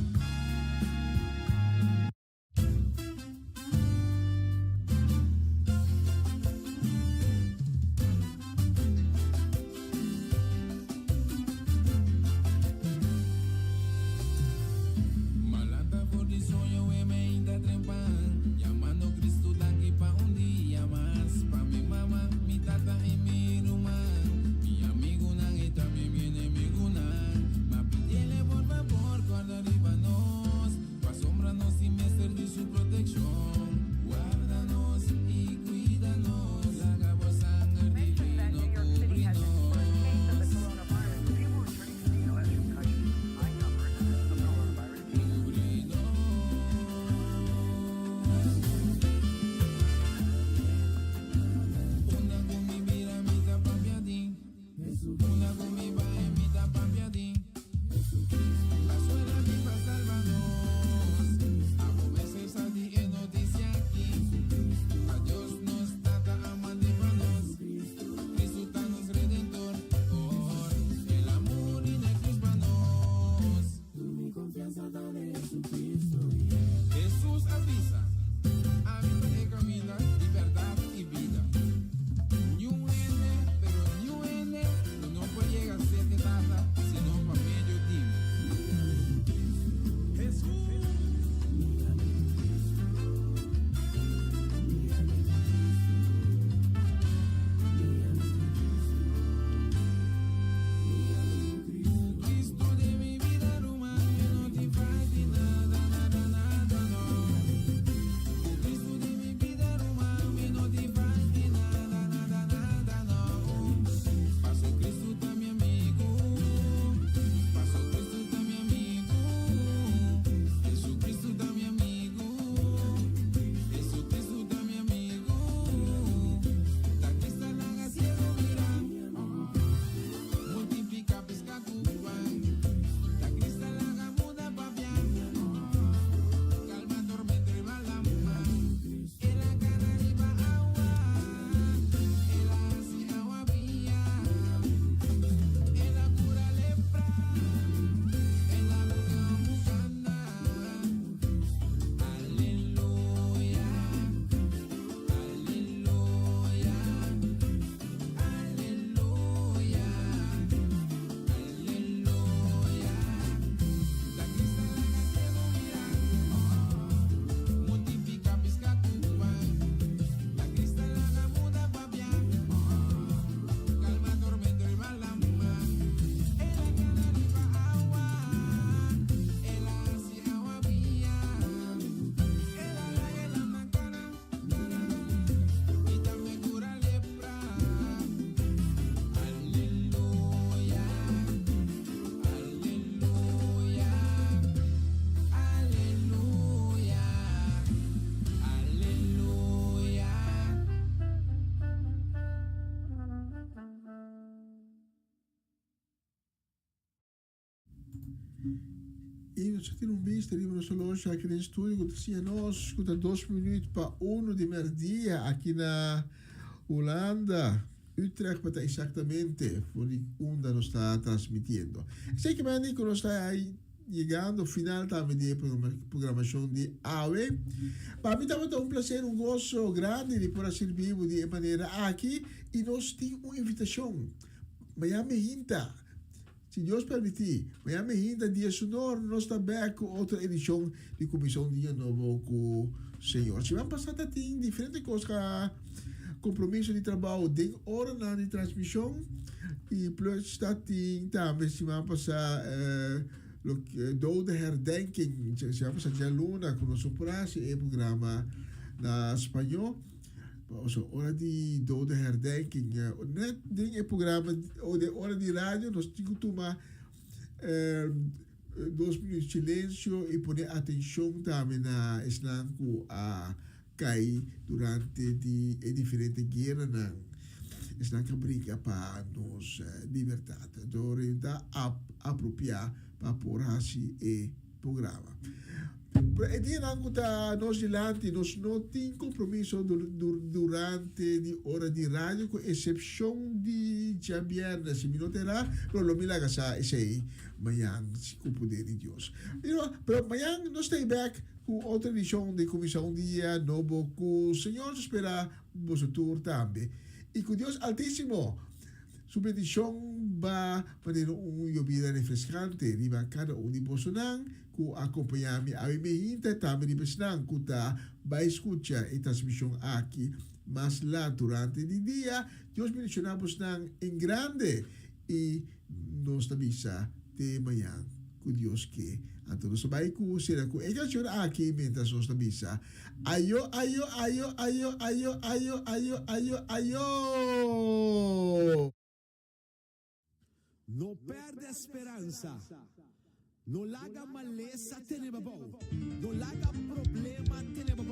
Malanta for di soño e meinta trempan Yamando Cristo danki pa un dia mas Pa mi mama, mi tata y mi ruman Mi amigunan y tambe mi enemigunan Ma pidiele por favor corda riba nos Pasobra nos tin mester di su proteccion Warda nos y cuida nos Laga bo sanger divino cubri nos. Cubri nos. Unda cu mi bira mi ta papia di Unda cu mi bai mi ta papia di Pasobra mi pa salba nos Abo mester sa di e noticia aki Pa Dios nos Tata a mande pa nos Cristo ta nos Redentor El a muri na cruz pa nos. Hesus a bisa, Ami ta e kaminda di bèrdat i bida. Niun hende, pero niun hende, lo no por yega serka e Tata sino pa medio di mi. Cristo den mi bida ruman mi no tin falta nada nada nada no Cu Cristo den mi bida ruman mi no tin falta nada nada nada no Paso Cristo ta mi amigo Paso Cristo ta mi amigo Jesucristo ta mi amigo Jesucristo ta mi amigo Ta Cristo laga ciego mira. Multiplica pisca cu pan. Ta Cristo laga muda papia. Calma tormenta riba lama. El a cana riba awa. El a haci awa bia. El a cura lepra. El a buga un cana. Aleluya. Aleluya. Aleluya, aleluya. Ta Cristo laga ciego mira, multiplica pisca cu pan. Ta Cristo laga muda papia, calma tormento riba lama. El a cana riba awa, el a haci awa bia. El a laga e lama cana. Y tambe cura lepra. Aleluya, aleluya, aleluya, aleluya. I nos a tin un bista riba nos horloge aki den studio ku ta siña nos ku ta dos minuut pa uno di merdia aki na Hulanda, Utrecht pa ta eksaktamente, for di unda nos ta transmitiendo. Esei ke mende ku nos ta yegando final tambe di e programashon di awe. Pa mi tabata un plaser, un goso grandi di por a sirbi bo di e manera aki i nos tin un invitashon. Mañana mi hinta. Si Dios permití, mañana mehinta dia sunor nos ta bek ku otro edishon di Kuminsá un Dia Nobo ku Señor. Siman pasá ta tin diferente kos ka kompromiso di trabou den oranan di transmishon i plus ta tin tambe siman pasá loke dodenherdenking siman pasá djaluna ku nos no por hasi e programa na spañó. Pasobra ora di dodenherdenking, net den e programa o den ora di radio nos tin ku tuma dos minuut silencio y pone atencion tambe na esnan ku a kai durante di e diferente gueranan, esnan ku a bringa pa nos libertad. Enton ta apropia pa por hasi e programa. Pero e dianan ku ta nos dilanti nos no tin kompromiso durante di ora di radio ku esepshon di djabièrnè si mi no ta erá, pero lo mi laga sa esei mañan si ku poder di Dios. Pero mañan nos ta ei bèk ku otro edishon di Kuminsá un Dia Nobo ku Señor ta spera boso tur tambe. I ku Dios Altísimo Su bendishon ba manera un yobida refreskante riba kada un di bosonan ku a kompañá mi awe meinta i tambe riba esnan ku ta bai skucha e transmishon aki mas lat durante di dia. Dios bendishoná bosnan en grande i nos ta bisa te mañan ku Dios ke. Anto nos ta bai ku sera ku e kanshon aki mientras nos ta bisa Ayo ayo ayo ayo ayo ayo ayo ayo ayo. No pèrdè speransa. No laga malesa tene bo abou. No laga problema tene bo.